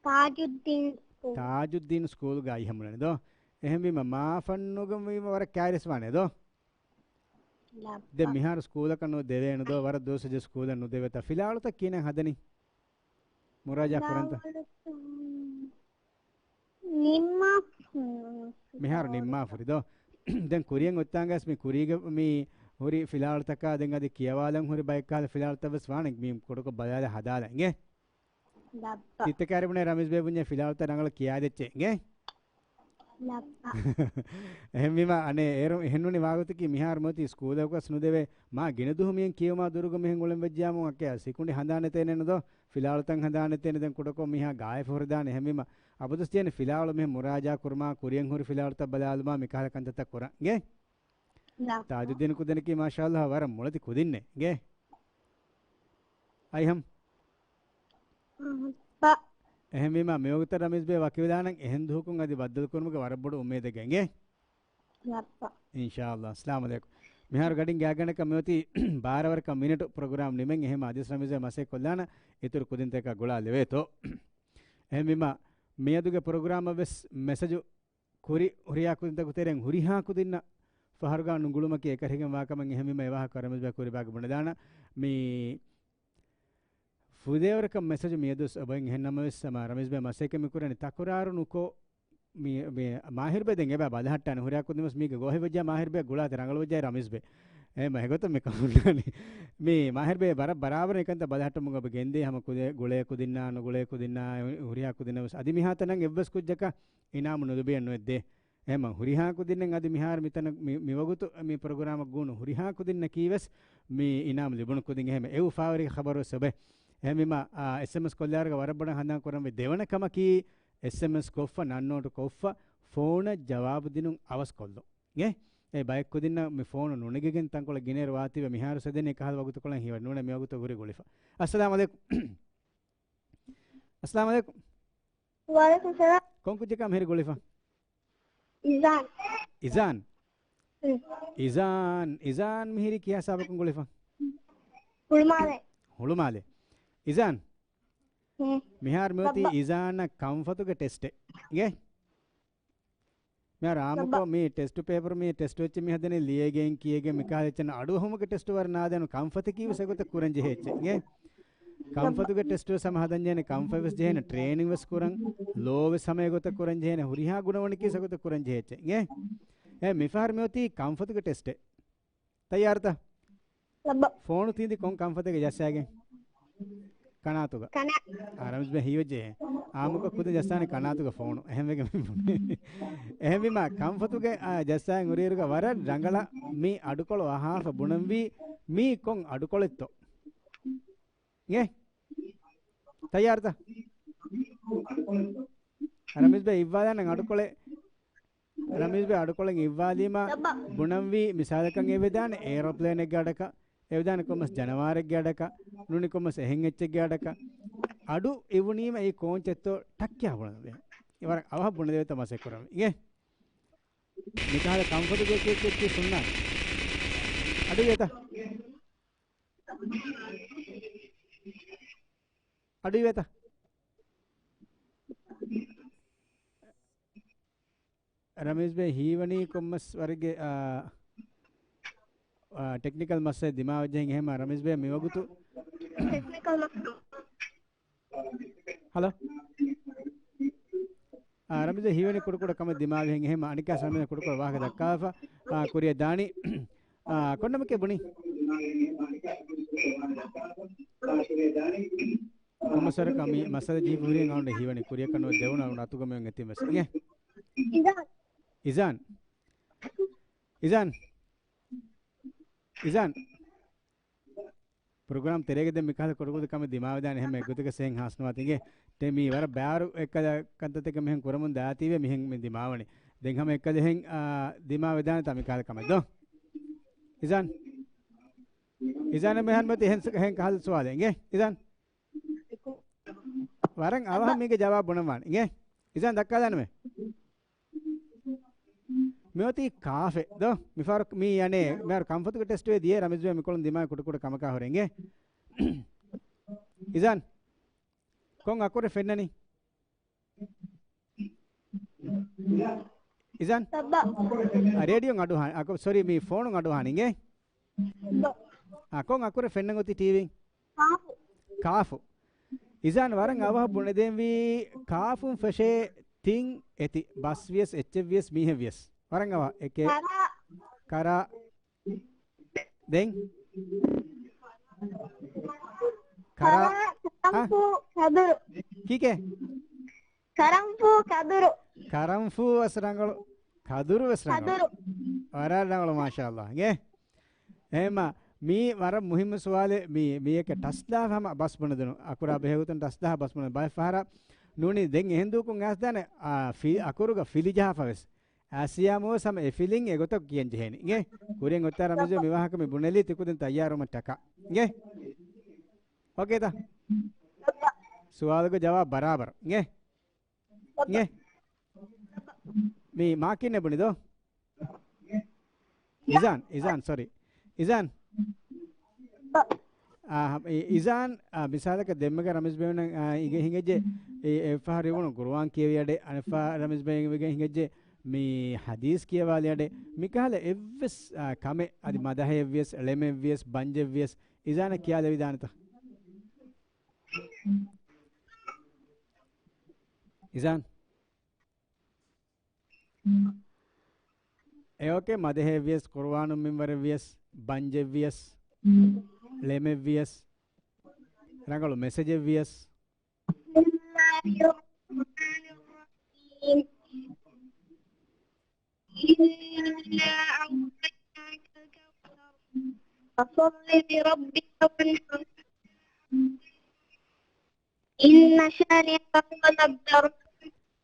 ތާޖުއްދީން ސްކޫލް. ތާޖުއްދީން ސްކޫލްގަ އައިހަމް އުޅެނީ ދޯ؟ އެހެންވީމަ މާ ފަންނުގަ ވީމަ ވަރަށް ކައިރިވެސް ވާނެ ދޯ؟ ލައްބަ. ދެން މިހާރު ސްކޫލަކަށް ނު ދެވޭނެ ދޯ؟ ވަރަށް ދުވަސް ސްކޫލަށް ނުދެވޭތަ؟ ފިލާވަޅުތައް ކިހިނެއް ހަދަނީ؟ މުރާޖާ ކުރަންތަ؟ ފިލާވަޅުތައް ނިންމާ. މިހާރު ނިންމާފުރި ދޯ؟ ދެން ކުރިޔަށް އޮތްތާނގަސް މި ކުރީގަ މި ހުރި ފިލާވަޅުތަކާ ދެން އަދި ކިޔަވާލަން ހުރި ބައެއް ކަހަލަ ފިލާވަޅުތައް ވެސް ވާނެ މި ކުޑަކޮށް ބަލާލާ ހަދާލަ އިނގޭ؟ ލައްބަ. ތިއްތަކާރި ބުނޭ ރަމީޒް ބޭބުންޏެ ފިލާވަޅުތައް ރަނގަޅަށް ކިޔާދެއްޗޭ އިނގޭ؟ ލައްބަ. އެހެންވީމަ އަނެއް އޭރު އެހެންނޫނީ ވާގޮތަކީ މިހާރު މިއޮތީ ސްކޫލަކަސް ނުދެވޭ. މާ ގިނަ ދުވަހު މިހެން ކިޔެވުމާ ދުރުގަ މިހެން އުޅެން ވެއްޖިޔާމު އަކޭ ސިކުނޑި ހަނދާނެތޭނެ ނުދޯ؟ ފިލާވަޅުތައް ހަނދާނެތޭނެ ދެން ކުޑަކޮށް މިހާ ގާތް ފޯރިދާނެ. އެހެންވީމަ އަބަދުސް ޖޭނެ ފިލާވަޅު މިހެން މުރާޖާ ކުރުމާ، ކުރިޔަށް ހުރި ފިލާވަޅުތައް ބަލާލުމާ މިކަހަލަ ކަންތައްތައް ކުރަން. އިނގޭ؟ ލައްބަ. ތާޖުއްދީން ކުދިންނަކީ މާޝާﷲ ވަރަށް މޮޅެތި ކުދިންނޭ. އިނގޭ؟ އައިހަމް. އައްބަ. އެހެންވީމާ، މިވަގުތަށް ރަމީޒް ބޭ ވަކިވެލާނަން އެހެން ދުވަހަކުން އަދި ބައްދަލުކުރުމުގެ ވަރަށް ބޮޑު އުއްމީދެއްގަ އިނގޭ. ލައްބަ. އިންޝާﷲ. އައްސަލާމު ޢަލައިކުމް. މިހާރު ގަޑިން ގާތްގަނޑަކަށް މިއޮތީ ބާރަ އަވަރަކަށް މިނެޓު ޕްރޮގްރާމް ނިމެން. އެހެން އަދިސް ރަމީޒް ބޭ މަސައްކަތް ކޮށްލާނަ އިތުރު ކުދިންތަކަށް ގުޅާ ލެވޭތޯ. އެހެންވީމާ، މިއަދުގެ ޕްރޮގްރާމަށް ވެސް މެސެޖު ކުރި ހުރިހާ ކުދިންތަކު ތެރެއިން ހުރިހާ ކުދިންނަށް ފަހަރުގަ ނުގުޅުމަކީ އެކަށީގެން ވާކަމަށް އެހެންވީމަ އެވާހަކަ ރަމީޒް ބޭ ކުރި ބާގަ ބުނެދާނަ. މި ފުދޭވަރަކަށް މެސެޖު މިއަދުސް އޮބައިން އެހެން ނަމަވެސް އަމާ ރަމީޒް ބޭ މަސައްކަތް މި ކުރަނީ ތަކުރާރު ނުކޮށް މި، މި މާހިރު ބޭ ދެން އެބަ ބަލަހައްޓާނެ ހުރިހާ ކުދިން ވެސް މީގެ ގޯހެއް ވެއްޖާ މާހިރު ބޭ ގުޅާތި ރަނގަޅު ވެއްޖާ ރަމީޒް ބޭ. އެ މަ އެގޮތަށް މި ކަމުން ދާނީ. މި މާހިރު ބޭ ބަރަށް ބަރާބަރު އެކަންތައް ބަލަހައްޓަމުން އެބަ ގެންދޭ ހަމަ ކުދި، ގުޅޭ ކުދިންނާ ނުގުޅޭ ކުދިންނާ ހުރިހާ ކުދިންނަށް ވެސް އަދި މިހާތަނަށް އެއްވެސް ކުއްޖަކަށް އިނާމު ނުލިބިޔަން ނުވެއްދޭ. އެހެމަ ހުރިހާ ކުދިންނެއް އަދި މިހާރު މިތަނަށް މި، މިވަގުތު މި ޕްރޮގްރާމަށް ގޫނު ހުރިހާ ކުދިންނަކީ ވެސް މި އިނާމު ލިބުނު ކުދިން. އެހެމަ އެ އުފާވެރި ޚަބަރު ވެސް އޮބެ. އެހެމަ އާ، އެސްއެމްއެސް ކޮށްލާރަގަ ވަރަށް ބޮޑަށް ހަނދާން ކުރަންވީ ދެވަނަ ކަމަކީ، އެސްއެމްއެސް ކޮށްފަ، ނަން ނޯޓު ކޮށްފަ، ފޯނަށް ޖަވާބު ދިނުން އަވަސް ކޮށްލުން. އޭ، އެ ބައެއް ކުދިންނަށް މި ފޯނު ނުނެގިގެން ތަންކޮޅެއް ގިނައިރު ވާތީވެ މިހާރު ސެދެނީ ކަހަލަ ވަގުތުކޮޅެއް ހީވަނީ ނޫނޭ މި ވަގުތު ހުރި ގުޅިފަ. އައްސަލާމު ޢަލައިކުމް. އައްސަލާމު ޢަލައިކުމް. ވަޢަލައިކުމް ސަލާމް. ކޮން ކުއްޖަކާ މިހިރީ ގުޅިފަ؟ އިޒާން. އިޒާން؟ ހުން. އިޒާން، އިޒާން މިހިރީ ކިހާ ހިސާބަކުން ގުޅިފަ؟ ހުޅުމާލެ. ހުޅުމާލެ. އިޒާން. ހުން. މިހާރު މިއޮތީ ބައްބަ. އިޒާންއަށް ކަންފަތުގެ ޓެސްޓެއް. އިނގޭ؟ މިހާރު އާއްމުކޮށް ބައްބަ. މި ޓެސްޓު ޕޭޕަރު މި ޓެސްޓު އެއްޗެއް މި ހަދަނީ ލިޔެގެން ކިޔެގެން މިކަހަލަ އެއްޗެއް ނޫން. އަޑުއަހުމުގެ ޓެސްޓު ވަރަށް ނާދެން ކަންފަތަކީ ވެސް އެގޮތަށް ކުރަން ޖެހޭ އެއްޗެއް. އިނގޭ؟ ކަންފަތުގެ ޓެސްޓު ވެސް ހަމަ ހަދަން ޖެހޭނެ، ކަންފަތް ވެސް ޖެހޭނެ، ޓްރޭނިން ވެސް ކުރަން، ލޯ ވެސް ހަމަ އެގޮތަށް ކުރަން ޖެހޭނެ، ހުރިހާ ގުނަވަނަކީ ވެސް އެގޮތަށް ކުރަން ޖެހޭ އެއްޗެއް. އިނގޭ؟ އެ މިފަހަރު މިއޮތީ ކަންފަތުގެ ޓެސްޓެއް. ތައްޔާރުތަ؟ ލައްބަ. ފޯނު ތީނދި ކޮން ކަންފަތެއްގަ ޖައްސާގެން؟ ކަނާތުގަ. ކަނާ. އާ، ރަމީޒް ބޭ ހީވެއްޖެ. އާއްމުކޮށް ކުދިން ޖައްސާނެ ކަނާތުގަ ފޯނު. އެހެންވެގެން މި ބުނީ. އެހެންވީމާ ކަންފަތުގެ، އާ، ޖައްސާއިން ހުރިއިރުގަ ވަރަށް ރަނގަޅަށް މި އަޑުކޮޅު އަހާފަ ބުނަންވީ މީ ކޮން އަޑުކޮޅެއްތޯ؟ އިނގޭ؟ ތައްޔާރުތަ؟ ރަމީޒް ބޭ އިއްވާލާނަން އަޑުކޮޅެއް. ރަމީޒް ބޭ އަޑުކޮޅެއް އިއްވާލީމަ ބުނަންވީ މިސާލަކަށް އެވެދާނެ އޭރޯޕްލޭނެއްގެ އަޑަކަށް، އެވެދާނެ ކޮންމެސް ޖަނަވާރެއްގެ އަޑަކަށް، ނޫނީ ކޮންމެސް އެހެން އެއްޗެއްގެ އަޑަކަށް. އަޑު އިވުނީމަ އެއީ ކޯންޗެއްތޯ ޓައްކިޔާ ބުނަންވީ. ވަރަށް އަވަހަށް ބުނެދެވޭތޯ މަސައްކަތް ކުރަންވީ. އިނގޭ؟ މިކަހަލަ ކަންފަތުގެ އެއްޗެއް އެއްޗެއް ހުންނާނެ. އަޑު އިވޭތަ؟ އަޑު އިވޭތަ؟ ރަމީޒް ބޭ ހީވަނީ ކޮންމެސް ވަރެއްގެ، އާ، އާ، ޓެކްނިކަލް މައްސަލަ ދިމާވެއްޖެހެން އެހެމަ ރަމީޒް ބޭ މިވަގުތު. ޓެކްނިކަލް މައްސަލަ. ހަލޯ. އާ، ރަމީޒް ބޭ ހީވަނީ ކުޑަކުޑަ ކަމެއް ދިމާވިހެން އެހެމަ އަނިކާ ރަމީޒް ކުޑަކުޑަ ވާހަކަ ދައްކާފަ، އާ، ކުރިއަށް ދާނީ. އާ، ކޮންނަމަކޭ ބުނީ؟ ކޮންމެސް ވަރަކަށް މި މައްސަލަ ޖެހިފަ ހުރިހެން އަޅުގަނޑު ހީވަނީ ކުރިއަކަށް ނުވެ ދެވުނު އަޅުގަނޑު އަތުގަ މިއޮތް އެތިން ވެސް. އިނގޭ؟ އިޒާން. އިޒާން. އިޒާން. އިޒާން. ޕްރޮގްރާމް ތެރޭގަ ދެން މިކަހަލަ ކުޑަކުދި ކަމެއް ދިމާވެދާނެ އެހެން އެއްގޮތަކަށް ސެހެން ހާސްނުވާތީ އިނގޭ. މީ ވަރަށް ބާރު އެއްކަލަ ކަންތައްތަކެއް މިހެން ކުރަމުން ދާތީވެ މިހެން މި ދިމާވަނީ. ދެން ހަމަ އެއްކަލަ ހެން، އާ، ދިމާވެދާނެތާ މި ކަހަލަ ކަމެއް ދޯ؟ އިޒާން؟ އިޒާން މިހާރު މިއޮތީ ހެން ސަ-، ހެން ކަހަލަ ސުވާލެއް އިނގޭ؟ އިޒާން؟ ވަރަށް އަވަހަށް މީގެ ޖަވާބު ބުނަން ވާނެ. އިނގޭ؟ އިޒާން ދައްކާލާނަމޭ. މިއޮތީ ކާފެއް ދޯ؟ މިފަހަރު މީ އަނެއް މިހާރު ކަންފަތުގެ ޓެސްޓުވެ ދިޔަ ރަމިޒް ވެ މިކޮޅުން ދިމާވެ ކުޑަކުޑަ ކަމަކާ ހުރެ. އިނގޭ؟ އިޒާން؟ ކޮން އަކުރެއް ފެންނަނީ؟ އިޒާން؟ ބައްބަ. އަ، ރޭޑިއޯން އަޑުއަހާ-، އަ، ކޮ-، ސޮރީ، މި ފޯނުން އަޑުއަހާނީ އިނގޭ؟ ބައްބަ. އަ، ކޮން އަކުރެއް ފެންނަން އޮތީ ޓީވީން؟ ކާފު. ކާފު. އިޒާން ވަރަށް އަވަހަށް ބުނެދޭންވީ ކާފުން ފެށޭ ތިން އެތި ބަސްވިޔަސް އެއްޗެއްވިޔަސް މީހެއްވިޔަސް. ވަރަށް އަވަހަށް. އެކެއް. ކަރާ. ކަރާ. ދެން؟ ކަރާ. ކަރާ، ކަރަނފޫ، އަ؟ ކަދުރު. ކީކޭ؟ ކަރަނފޫ، ކަދުރު. ކަރަނފޫ ވެސް ރަނގަޅު. ކަދުރު ވެސް ރަނގަޅު. ކަދުރު. ވަރަށް ރަނގަޅު، މާޝާﷲ. އިނގޭ؟ އެހެންމަ، މީ ވަރަށް މުހިއްމު ސުވާލެއް. މީ، މީއެކެ ޓަސް ދާފަ ހަމަ ބަސް ބުނެދުނު. އަކުރާ ބެހޭގޮތުން ޓަސް ދާ ބަސް ބުނެ. ބައެއް ފަހަރަށް ނޫނީ ދެން އެހެން ދޫކުން އައިސްދާނެ، އާ، ފި-، އަކުރުގަ ފިލި ޖަހާފަ ވެސް. އައިސްޔާމުވެސް ހަމަ އެ ފިލިން އެގޮތަށް ކިޔަން ޖެހޭނީ. އިނގޭ؟ ކުރިން އޮތާ ރަމިޒް މި ވާހަކަ މި ބުނެލީ ތިކުދިން ތައްޔާރުވުމަށް ޓަކާ. އިނގޭ؟ އޯކޭތަ؟ ސުވާލުގެ ޖަވާބު ބަރާބަރު. އިނގޭ؟ އިނގޭ؟ މި މާކިން އެބުނި ދޯ؟ އިޒާން، އިޒާން، ސޮރީ. އިޒާން. އާ، އި-، އިޒާން، އާ، މިސާލަކަށް ދެންމެގަ ރަމިޒް ބޭނުން، އާ، އިގެ ހިނގެއްޖެ، އެ، އެއްފަހަރު ރިވުނު ގުރުއާން ކިޔެވި އަޑެއް، އަނެއްފަހަރު ރަމިޒް ބޭނުން އިގެ ހިނގެއްޖެ، މި ހަދީސް ކިޔަވާލި އަޑެއް، މިކަހަލަ އެއްވެސް، އާ، ކަމެއް އަދި މަދަހައެއްވިޔަސް، ޅެމެއްވިޔަސް، ބަންޖެއްވިޔަސް، އިޒާނަށް ކިޔާލެވިދާނެތަ؟ އިޒާން. އެ އޯކޭ، މަދަހެއްވިޔަސް، ޤުރުއާނު މިންވަރެއްވިޔަސް، ބަންޖެއްވިޔަސް، ޅެމެއްވިޔަސް، ރަނގަޅު މެސެޖެއްވިޔަސް. بسم الله الرحمن الرحيم. إنا أعطيناك الكوثر. فصل لربك وانحر. إن شانئك هو الأبتر.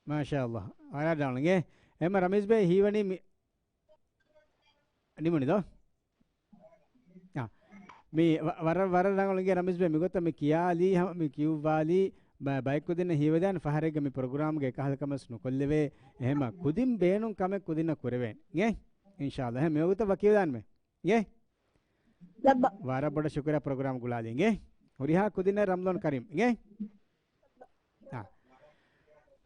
މާޝާﷲ. ވަރަށް ރަނގަޅު. އެހެންމަ ރަމީޒް ބޭ ހީވަނީ މި-، ނިމުނި ދޯ؟ އާ. މި ވަ-، ވަރަށް، ވަރަށް ރަނގަޅު އިނގޭ ރަމީޒް ބޭ މިގޮތަށް މި ކިޔާލީ ހަމަ މި ކިޔުއްވާލީ ބަ-، ބައެއް ކުދިންނަށް ހީވެދާނެ ފަހަރެއްގަ މި ޕްރޮގްރާމްގަ އެކަހަލަ ކަމެއް ނުކޮށްލެވޭ. އެހެންމަ ކުދިން ބޭނުން ކަމެއް ކުދިންނަށް ކުރެވޭނެ. އިނގޭ؟ އިންޝާﷲ. އެހެން މިވަގުތަށް ވަކިވެދާނެމޭ. އިނގޭ؟ ލައްބަ. ވަރަށް ބޮޑަށް ޝުކުރިއްޔާ ޕްރޮގްރާމް ގުޅާލީ. އިނގޭ؟ ހުރިހާ ކުދިންނަށް ރަމްޟާން ކަރީމް. އިނގޭ؟ އާ.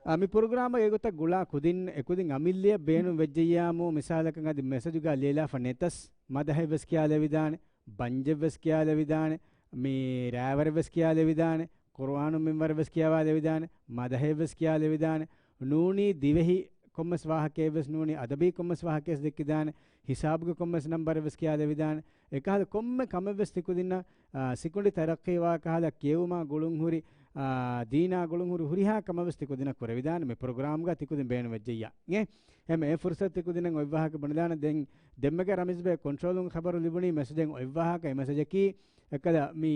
އާ، މި ޕްރޮގްރާމަށް އެގޮތަށް ގުޅާ ކުދިން، އެކުދިން އަމިއްލައަށް ބޭނުން ވެއްޖެއްޔާމު، މިސާލަކަށް އަދި މެސެޖުގަ ލިޔެލާފަ ނެތަސް، މަދަހެއްވެސް ކިޔާލެވިދާނެ، ބަންޖެއްވެސް ކިޔާލެވިދާނެ، މި ރާވަރެއްވެސް ކިޔާލެވިދާނެ، ޤުރުއާނު މިންވަރެއްވެސް ކިޔަވާލެވިދާނެ، މަދަހެއްވެސް ކިޔާލެވިދާނެ، ނޫނީ ދިވެހި ކޮންމެސް ވާހަކައެއްވެސް ނޫނީ، އަދަބީ ކޮންމެސް ވާހަކައެއްވެސް ދެއްކިދާނެ، ހިސާބުގެ ކޮންމެސް ނަންބަރެއްވެސް ކިޔާލެވިދާނެ، އެކަހަލަ ކޮންމެ ކަމެއްވެސް ތިކުދިންނަށް، އާ، ސިކުނޑި ތަރައްޤީވާ ކަހަލަ ކިޔެވުމާ ގުޅުންހުރި، އާ، ދީނާ ގުޅުންހުރި ހުރިހާ ކަމެއްވެސް ތިކުދިންނަށް ކުރެވިދާނެ މި ޕްރޮގްރާމްގަ ތިކުދިން ބޭނުންވެއްޖެއްޔާ. އެ، އެހެން އެ ފުރުސަތު ތިކުދިންނަށް އޮތްވާހަކަ ބުނެދާނެ. ދެން ދެންމެގަ ރަމީޒް ބޭ ކޮންޓްރޯލުން ޚަބަރު ލިބުނީ މެސެޖެއް އޮތްވާހަކަ. އެ މެސެޖަކީ އެއްކަލަ މި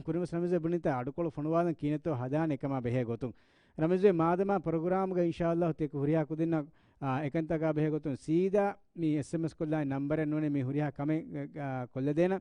ކުރިންވެސް ރަމީޒް ބުނިތާ އަޑުކޮޅު ފޮނުވާލަން ކިހިނެއްތޯ ހަދާނެ އެކަމާ ބެހޭ ގޮތުން. ރަމީޒް ބޭ މާދަމާ ޕްރޮގްރާމްގަ އިންޝާﷲ ތިކު ހުރިހާ ކުދިންނަށް، އާ، އެކަންތަކާ ބެހޭ ގޮތުން ސީދާ މި އެސްއެމްއެސް ކޮށްލާނެ ނަންބަރެއް ނޫނީ މި ހުރިހާ ކަމެއް، އާ، ކޮށްލަދޭނަ.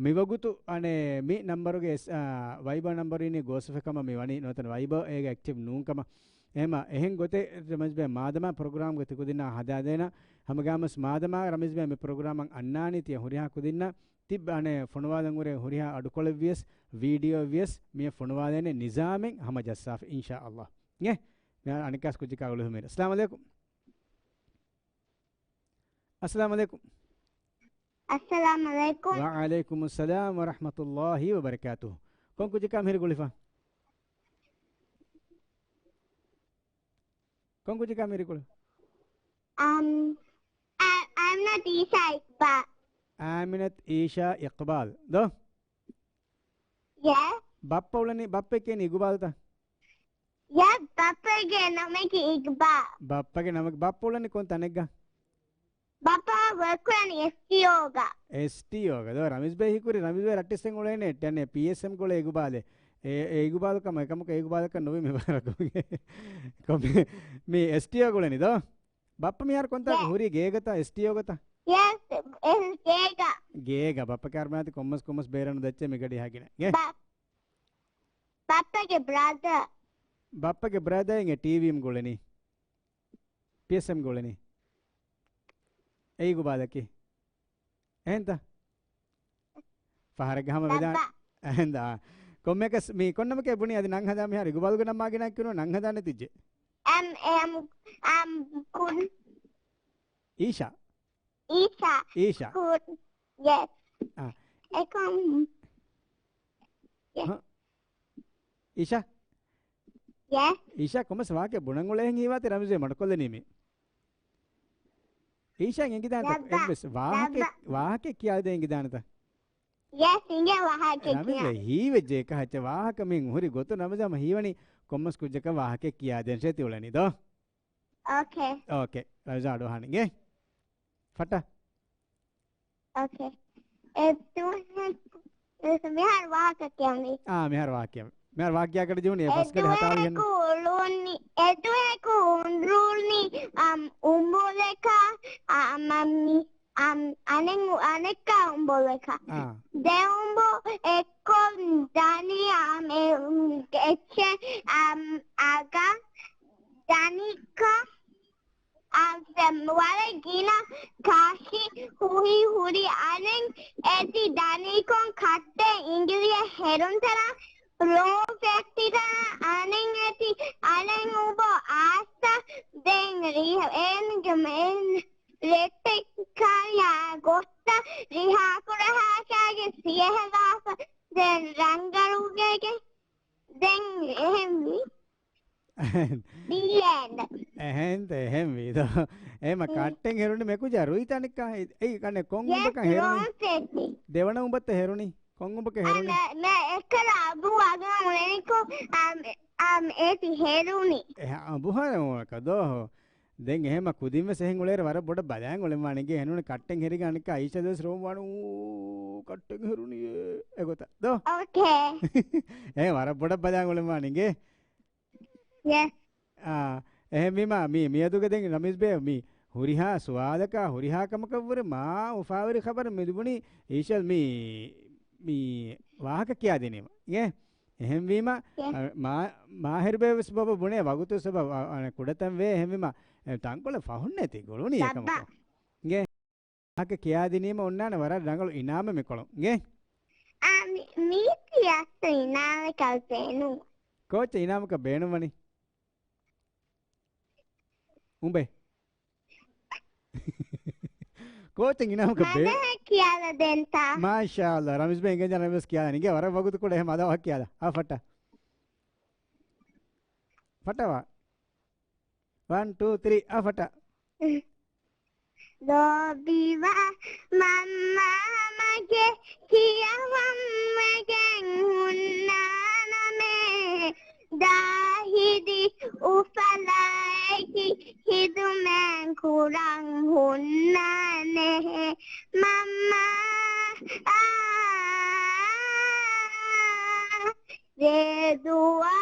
މިވަގުތު އަނެއް މި ނަންބަރުގެ އެސް-، އާ، ވައިބާ ނަންބަރު އިނީ ގޯސްވެފަ ކަމަށް މި ވަނީ ނުވަތަ ވައިބާ އޭގަ އެކްޓިވް ނޫން ކަމަށް. އެހެންމަ އެހެން ގޮތެއް ރަމީޒް ބޭ މާދަމާ ޕްރޮގްރާމްގަ ތިކުދިންނާ ހަދާދޭނަ. ހަމަގާމަސް މާދަމާ ރަމީޒް ބޭ މި ޕްރޮގްރާމަށް އަންނާނީ ތިޔަ ހުރިހާ ކުދިންނަށް ތިބް އަނެއް ފޮނުވާލަން އުރެ ހުރިހާ އަޑުކޮޅެއްވިޔަސް، ވީޑިއޯއެއްވިޔަސް މިއަށް ފޮނުވާލޭނެ ނިޒާމެއް ހަމަ ޖައްސާފަ އިންޝާﷲ. އިނގޭ؟ މި އަނެއްކާސް ކުއްޖަކާ އުޅުހުމޭރު. އައްސަލާމު ޢަލައިކުމް. އައްސަލާމު ޢަލައިކުމް. އައްސަލާމު ޢަލައިކުމް. ވަޢަލައިކުމުއްސަލާމް ވަރަޙްމަތުﷲ ވަބަރަކާތުހު. ކޮން ކުއްޖަކާ މިހިރި ގުޅިފަ؟ ކޮން ކުއްޖަކާ މިހިރި ގުޅި؟ އަމް، އަ-، އަމްނަތް އީޝާ އިޤްބާލް. އާމިނަތް އީޝާ އިޤްބާލް. ދޯ؟ ޔާ. ބައްޕަ އުޅެނީ، ބައްޕަ ކިޔަނީ އިޤުބާލްތަ؟ ޔާ، ބައްޕަގެ ނަމަކީ އިޤްބާލް. ބައްޕަގެ ނަމަކީ، ބައްޕަ އުޅެނީ ކޮން ތަނެއްގަ؟ ބައްޕަ ވަރުކުރަނީ އެސްޓީއޯގަ. އެސްޓީއޯގަ. ދޯ، ރަމީޒް ބޭ ހީކުރި، ރަމީޒް ބޭ ރައްޓެއްސެން އުޅޭނެ، ޓެނެ ޕީއެސްއެމް ގުޅޭ އިޤުބާލެ. އެ، އެ އިޤުބާލު ކަމަށް އެކަމަކު އެ އިޤުބާލަކަށް ނުވި މި ވަރަކު. ކޮމެ-، މި އެސްޓީއޯ ގުޅެނީ ދޯ؟ ބައްޕަ މިހާރު ކޮންތާކަށް ހުރީ؟ ގޭގަތާ އެސްޓީއޯގަތާ؟ ޔެސް، އެސް ގޭގަ. ގޭގަ. ބައްޕަ ކާރު މާތި ކޮންމަސް ކޮންމަސް ބޭރަނު ދައްޗޭ މި ގަޑި ހަގިނަ. ގޭ؟ ބަ-، ބައްޕަގެ ބްރަދަ. ބައްޕަގެ ބްރަދަ އިނގޭ ޓީވީ ގުޅެނީ. ޕީއެސްއެމް ގުޅެނީ. އެއީ ގުބާލަކީ. އެހެންތަ؟ ފަހަރެއްގަ ހަމަ ވެދާނެ. ބައްބަ. އެހެންދާ. ކޮންމެއަކަސް މީ ކޮންނަމަކޭ ބުނީ އަދި ނަން ހަދާ މިހާރު އިގުބާލުގެ ނަން މާގިނަ ކިނު ނަން ހަދާ ނެތިއްޖެ. އަމް، އެ، އަމް، އަމް، ކުން. އީޝާ. އީޝާ. އީޝާ. ކުން. ޔެސް. އާ. އެކަމް. ޔެސް. ހަ؟ އީޝާ. ޔެސް. އީޝާ ކޮމަސް ވާހަކަ ބުނަން އުޅޭހެން ހީވާތި ރަމްޒޭ މަޑުކޮށްލަނީ މި. އީޝާ އެނގިދާނެތަ؟ ރައްބަ. އެއްވެސް ވާހަކަ، ރައްބަ. ވާހަކަ ކިޔާދޭ އެނގިދާނެތަ؟ ޔެސް، އިނގޭ ވާހަކަ ރަމްޒޭ ކިޔާ. ހީވެއްޖެ އެކަހައްޗެއް ވާހަކަ މި ހުރި ގޮތު ރަމްޒޭ ހަމަ ހީވަނީ ކޮމަސް ކުއްޖަކަށް ވާހަކަ ކިޔާދޭން ޝޭތި އުޅެނީ ދޯ. އޯކޭ. އޯކޭ. ރަމްޒޭ އަޑުއަހާނެ އިނގޭ. ފައްޓާ. އޯކޭ. އެ ދުވަހެއް، މިހާރު ވާހަކަ ކިޔަނީ. އާ، މިހާރު ވާހަކަ ކިޔަނީ. މިހާރު ވާހަކަ ކިޔާކަށް ޖެހުނީ އެ ފަސްގަޑި ހަތާވި ހެން. އެދުވަހަކު އުޅުނީ، އެދުވަހަކު އުނދުރުނީ، އަމް، އުނބުލަކާ، އަ، އަމަ މި، އަނެއް، އަނެއްކާ އުނބުލަކާ. އާ. ދެ އުނބު އެއްކޮށް ދަނީ، އަމް، އެ، އެއްޗެއް، އަމް، އަގަ ދަނިކަ. އަ، ވަރަށް ގިނަ ކާށި ހުހި ހުރި އަނެއް އެތި ދަނީކޮން ކައްޓެއް އިނގިލިއަށް ހެރުންތަނާ ރޯ ފެއްޓިތަނާ އަނެއް އެތި އަނެއް އުބޯ އާސްތަ ދެން ރިހަ-، އޭން ގެ-، އޭން ރެއްޓެއް ކާރިއާ ގޮއްސަ ރިހާކުރަހާކާގެ ސިޔަހެލާފަ ދެން ރަނގަޅުގޭގެ ދެން އެހެންވީ. އެހެން. ދިޔައިން. އެހެންތަ އެހެން ވީދޯ؟ އެހެމަ ހުން. ކައްޓެން ހެރުނި މެކުޖާ ރުއިތަނިކާ އެ-، އެއީ ކަންނެ ކޮން ޔެސް، އުނބަކަށް ހެރުނި؟ ރޯސް އެއްޗި. ދެވަނަ އުނބަށްތަ ހެރުނި؟ ކޮން އުނބަކަށް އަ، ހެރުނި؟ މެ-، މެ އެއްކަލަ އަބު އަގަ އުޅެނިކޮ، އަ، މެ-، އަ، މެ އޭތި ހެރުނި. އެ، އަ، ބުހާރެ އުނބަކަށް ދޯ؟ ދެން އެހެމަ ކުދިންވެސް އެހެން އުޅޭރެ ވަރަށް ބޮޑަށް ބަލާން އުޅެންވާނެ އިނގޭ ހެނުނެ ކައްޓެން ހެރިގެން އަނެއްކާ އީޝަދުވެސް ރޯން ވާނު ކައްޓެން ހެރުނިއޭ އެގޮތަށް ދޯ؟ އޯކޭ. އެ ވަރަށް ބޮޑަށް ބަލާން އުޅެންވާނެ އިނގޭ. ޔެސް. އާ، އެހެންވީމާ މި-، މިއަދުގެ ދެން ރަމީޒް ބޭ މި ހުރިހާ ސުވާލަކާ ހުރިހާ ކަމަކަށްވުރެ މާ އުފާވެރި ޚަބަރެއް މި ލިބުނީ އީޝަލް މި، މި ވާހަކަ ކިޔާދިނީމަ. އިނގޭ؟ އެހެންވީމަ، ޔެސް. އަ، މާ-، މާހިރުބޭ ވެސް ބަބަ ބުނޭ ވަގުތު ސަބަބު އަ-، އަ، ކުޑަތަން ވޭ އެހެންވީމަ، އެ، ތަންކޮޅެއް ފަހުންނޭތީ ގުޅުނީ އެކަމަކު. ބައްބަ. އިނގޭ؟ ވާހަކަ ކިޔާދިނީމަ އޮންނާނެ ވަރަށް ރަނގަޅު އިނާމެއް މިކޮޅުން. އިނގޭ؟ އާ، މި-، މީތި އަސް އިނާމަކަށް ބޭނުން. ކޯޗް އިނާމަކަށް ބޭނުންވަނީ؟ އުނބެ. ކޯޗެއް އިނާމަކަށް ބޭ-، މަދަހަ ކިޔާލަ ދެންތާ. މާޝާﷲ. ރަމީޒް ބޭ އިނގޭ ޖަނަ ރަމީޒް ކިޔާލަ. އިނގޭ ވަރަށް ވަގުތު ކުޑަ އެހެ މަދަހަ ކިޔާލަ. އާ ފައްޓާ. ފައްޓާވާ. ވަން، ޓޫ، ތްރީ. އާ ފައްޓާ. ލޯބިވާ މަންމާ މަގެ ކިޔަވަންވެގެން ހުންނާނަމޭ. ދާހިދި އުފަލާއެކި ހިދުމަތް ކުރަން ހުންނާނެހެ މަންމާ. އާ، ރޭދުވާ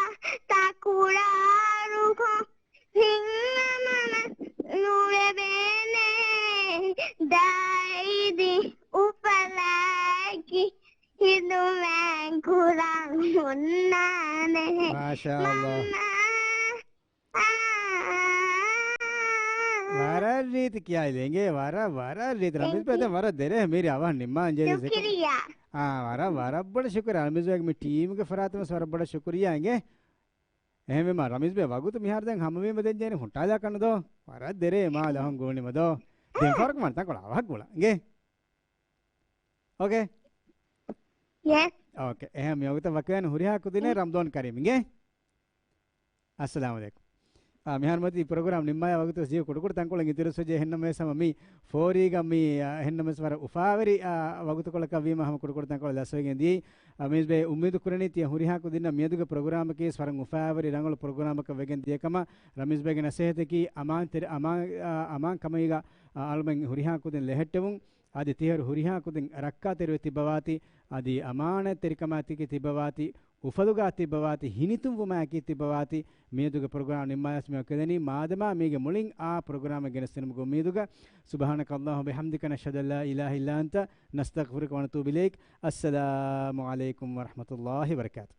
ތަކުރާރުކޮށް ހިތްހަމަވެސް ނުލެވޭނެ. ދާހިދި އުފަލާއެކި ހިދުމަތް ކުރަން ހުންނާނެ. މާޝާﷲ. މަންމާ. އާ. ވަރަށް ރީތި ކިޔާލި އިނގޭ، ވަރަށް، ވަރަށް ރީތި. ތެންކް ޔޫ. ރަމީޒް ބޭ ވަރަށް ދެރޭ މީރި އަވަހަށް ނިންމާން ޖެހި. ޝުކުރިއްޔާ. އާ، ވަރަށް، ވަރަށް ބޮޑަށް ޝުކުރިއްޔާ. ރަމީޒް ބޭގެ މި ޓީމްގެ ފަރާތުން ވެސް ވަރަށް ބޮޑަށް ޝުކުރިއްޔާ އިނގޭ. އެހެންވީމަ، ރަމީޒް ބޭ ވަގުތު މިހާރު ދެން ހަމަވީމަ ދެން ޖެހެނީ ހުއްޓާލާ ކަންނު ދޯ؟ ވަރަށް ދެރޭ މާ ލަހުން ގުޅުނީމަ ދޯ؟ ދެން ފަހަރަކު މަން ތަންކޮޅު އަވަހަށް ގުޅާ. އިނގޭ؟ އޯކޭ؟ ޔެސް. އޯކޭ. އެހެން މިވަގުތަށް ވަކިވެގެން ހުރިހާ ކުދިންނަށް ރަމަޟާން ކަރީމް. އިނގޭ؟ އައްސަލާމު ޢަލައިކުމް. އާ، މިހާރު މަތީ ޕްރޮގްރާމް ނިންމާޔާ ވަގުތު ވެސް ޖީ ކުޑަކުޑަ ތަންކޮޅެއް އިތުރުވެސް ވެއްޖެ. އެހެންނަމަވެސް ހަމަ މި ފޯރީގަ މި، އާ، އެހެންނަމަވެސް ވަރަށް އުފާވެރި، އާ، ވަގުތުކޮޅަކަށް ވީމަ ހަމަ ކުޑަކުޑަ ތަންކޮޅެއް ލަސްވެގެން ދިޔައީ. އާ، ރަމީޒް ބޭ އުއްމީދު ކުރަނީ ތިޔަ ހުރިހާ ކުދިންނަށް މިއަދުގެ ޕްރޮގްރާމަކީ ވެސް ވަރަށް އުފާވެރި ރަނގަޅު ޕްރޮގްރާމަކަށް ވެގެން ދިޔަ ކަމަށް. ރަމީޒް ބޭގެ ނަސޭހަތަކީ އަމާން ތެރެ-، އަމާން، އާ، އަމާން ކަމަށް އަޅުމެން ހުރިހާ ކުދިން ލެހެއްޓެވުން. އަދި ތިހަރު ހުރިހާ ކުދިން ރައްކާތެރިވެ ތިއްބަވާތި، އަދި އަމާނަތްތެރިކަމާ ތިކި ތިއްބަވާތި، އުފަލުގާ ތިއްބަވާތި، ހިނިތުންވުމާއެކީ ތިއްބަވާތި. މިއަދުގެ ޕްރޮގްރާމް ނިންމާލަސް މިއޮ ކެދެނީ، މާދަމާ މީގެ މުޅިން އާ ޕްރޮގްރާމެއް ގެނެސްދިނުމުގެ އުއްމީދުގަ. سبحانك اللهم وبحمدك، نشهد أن لا إله إلا أنت، نستغفرك ونتوب إليك. السلام عليكم ورحمة الله وبركاته.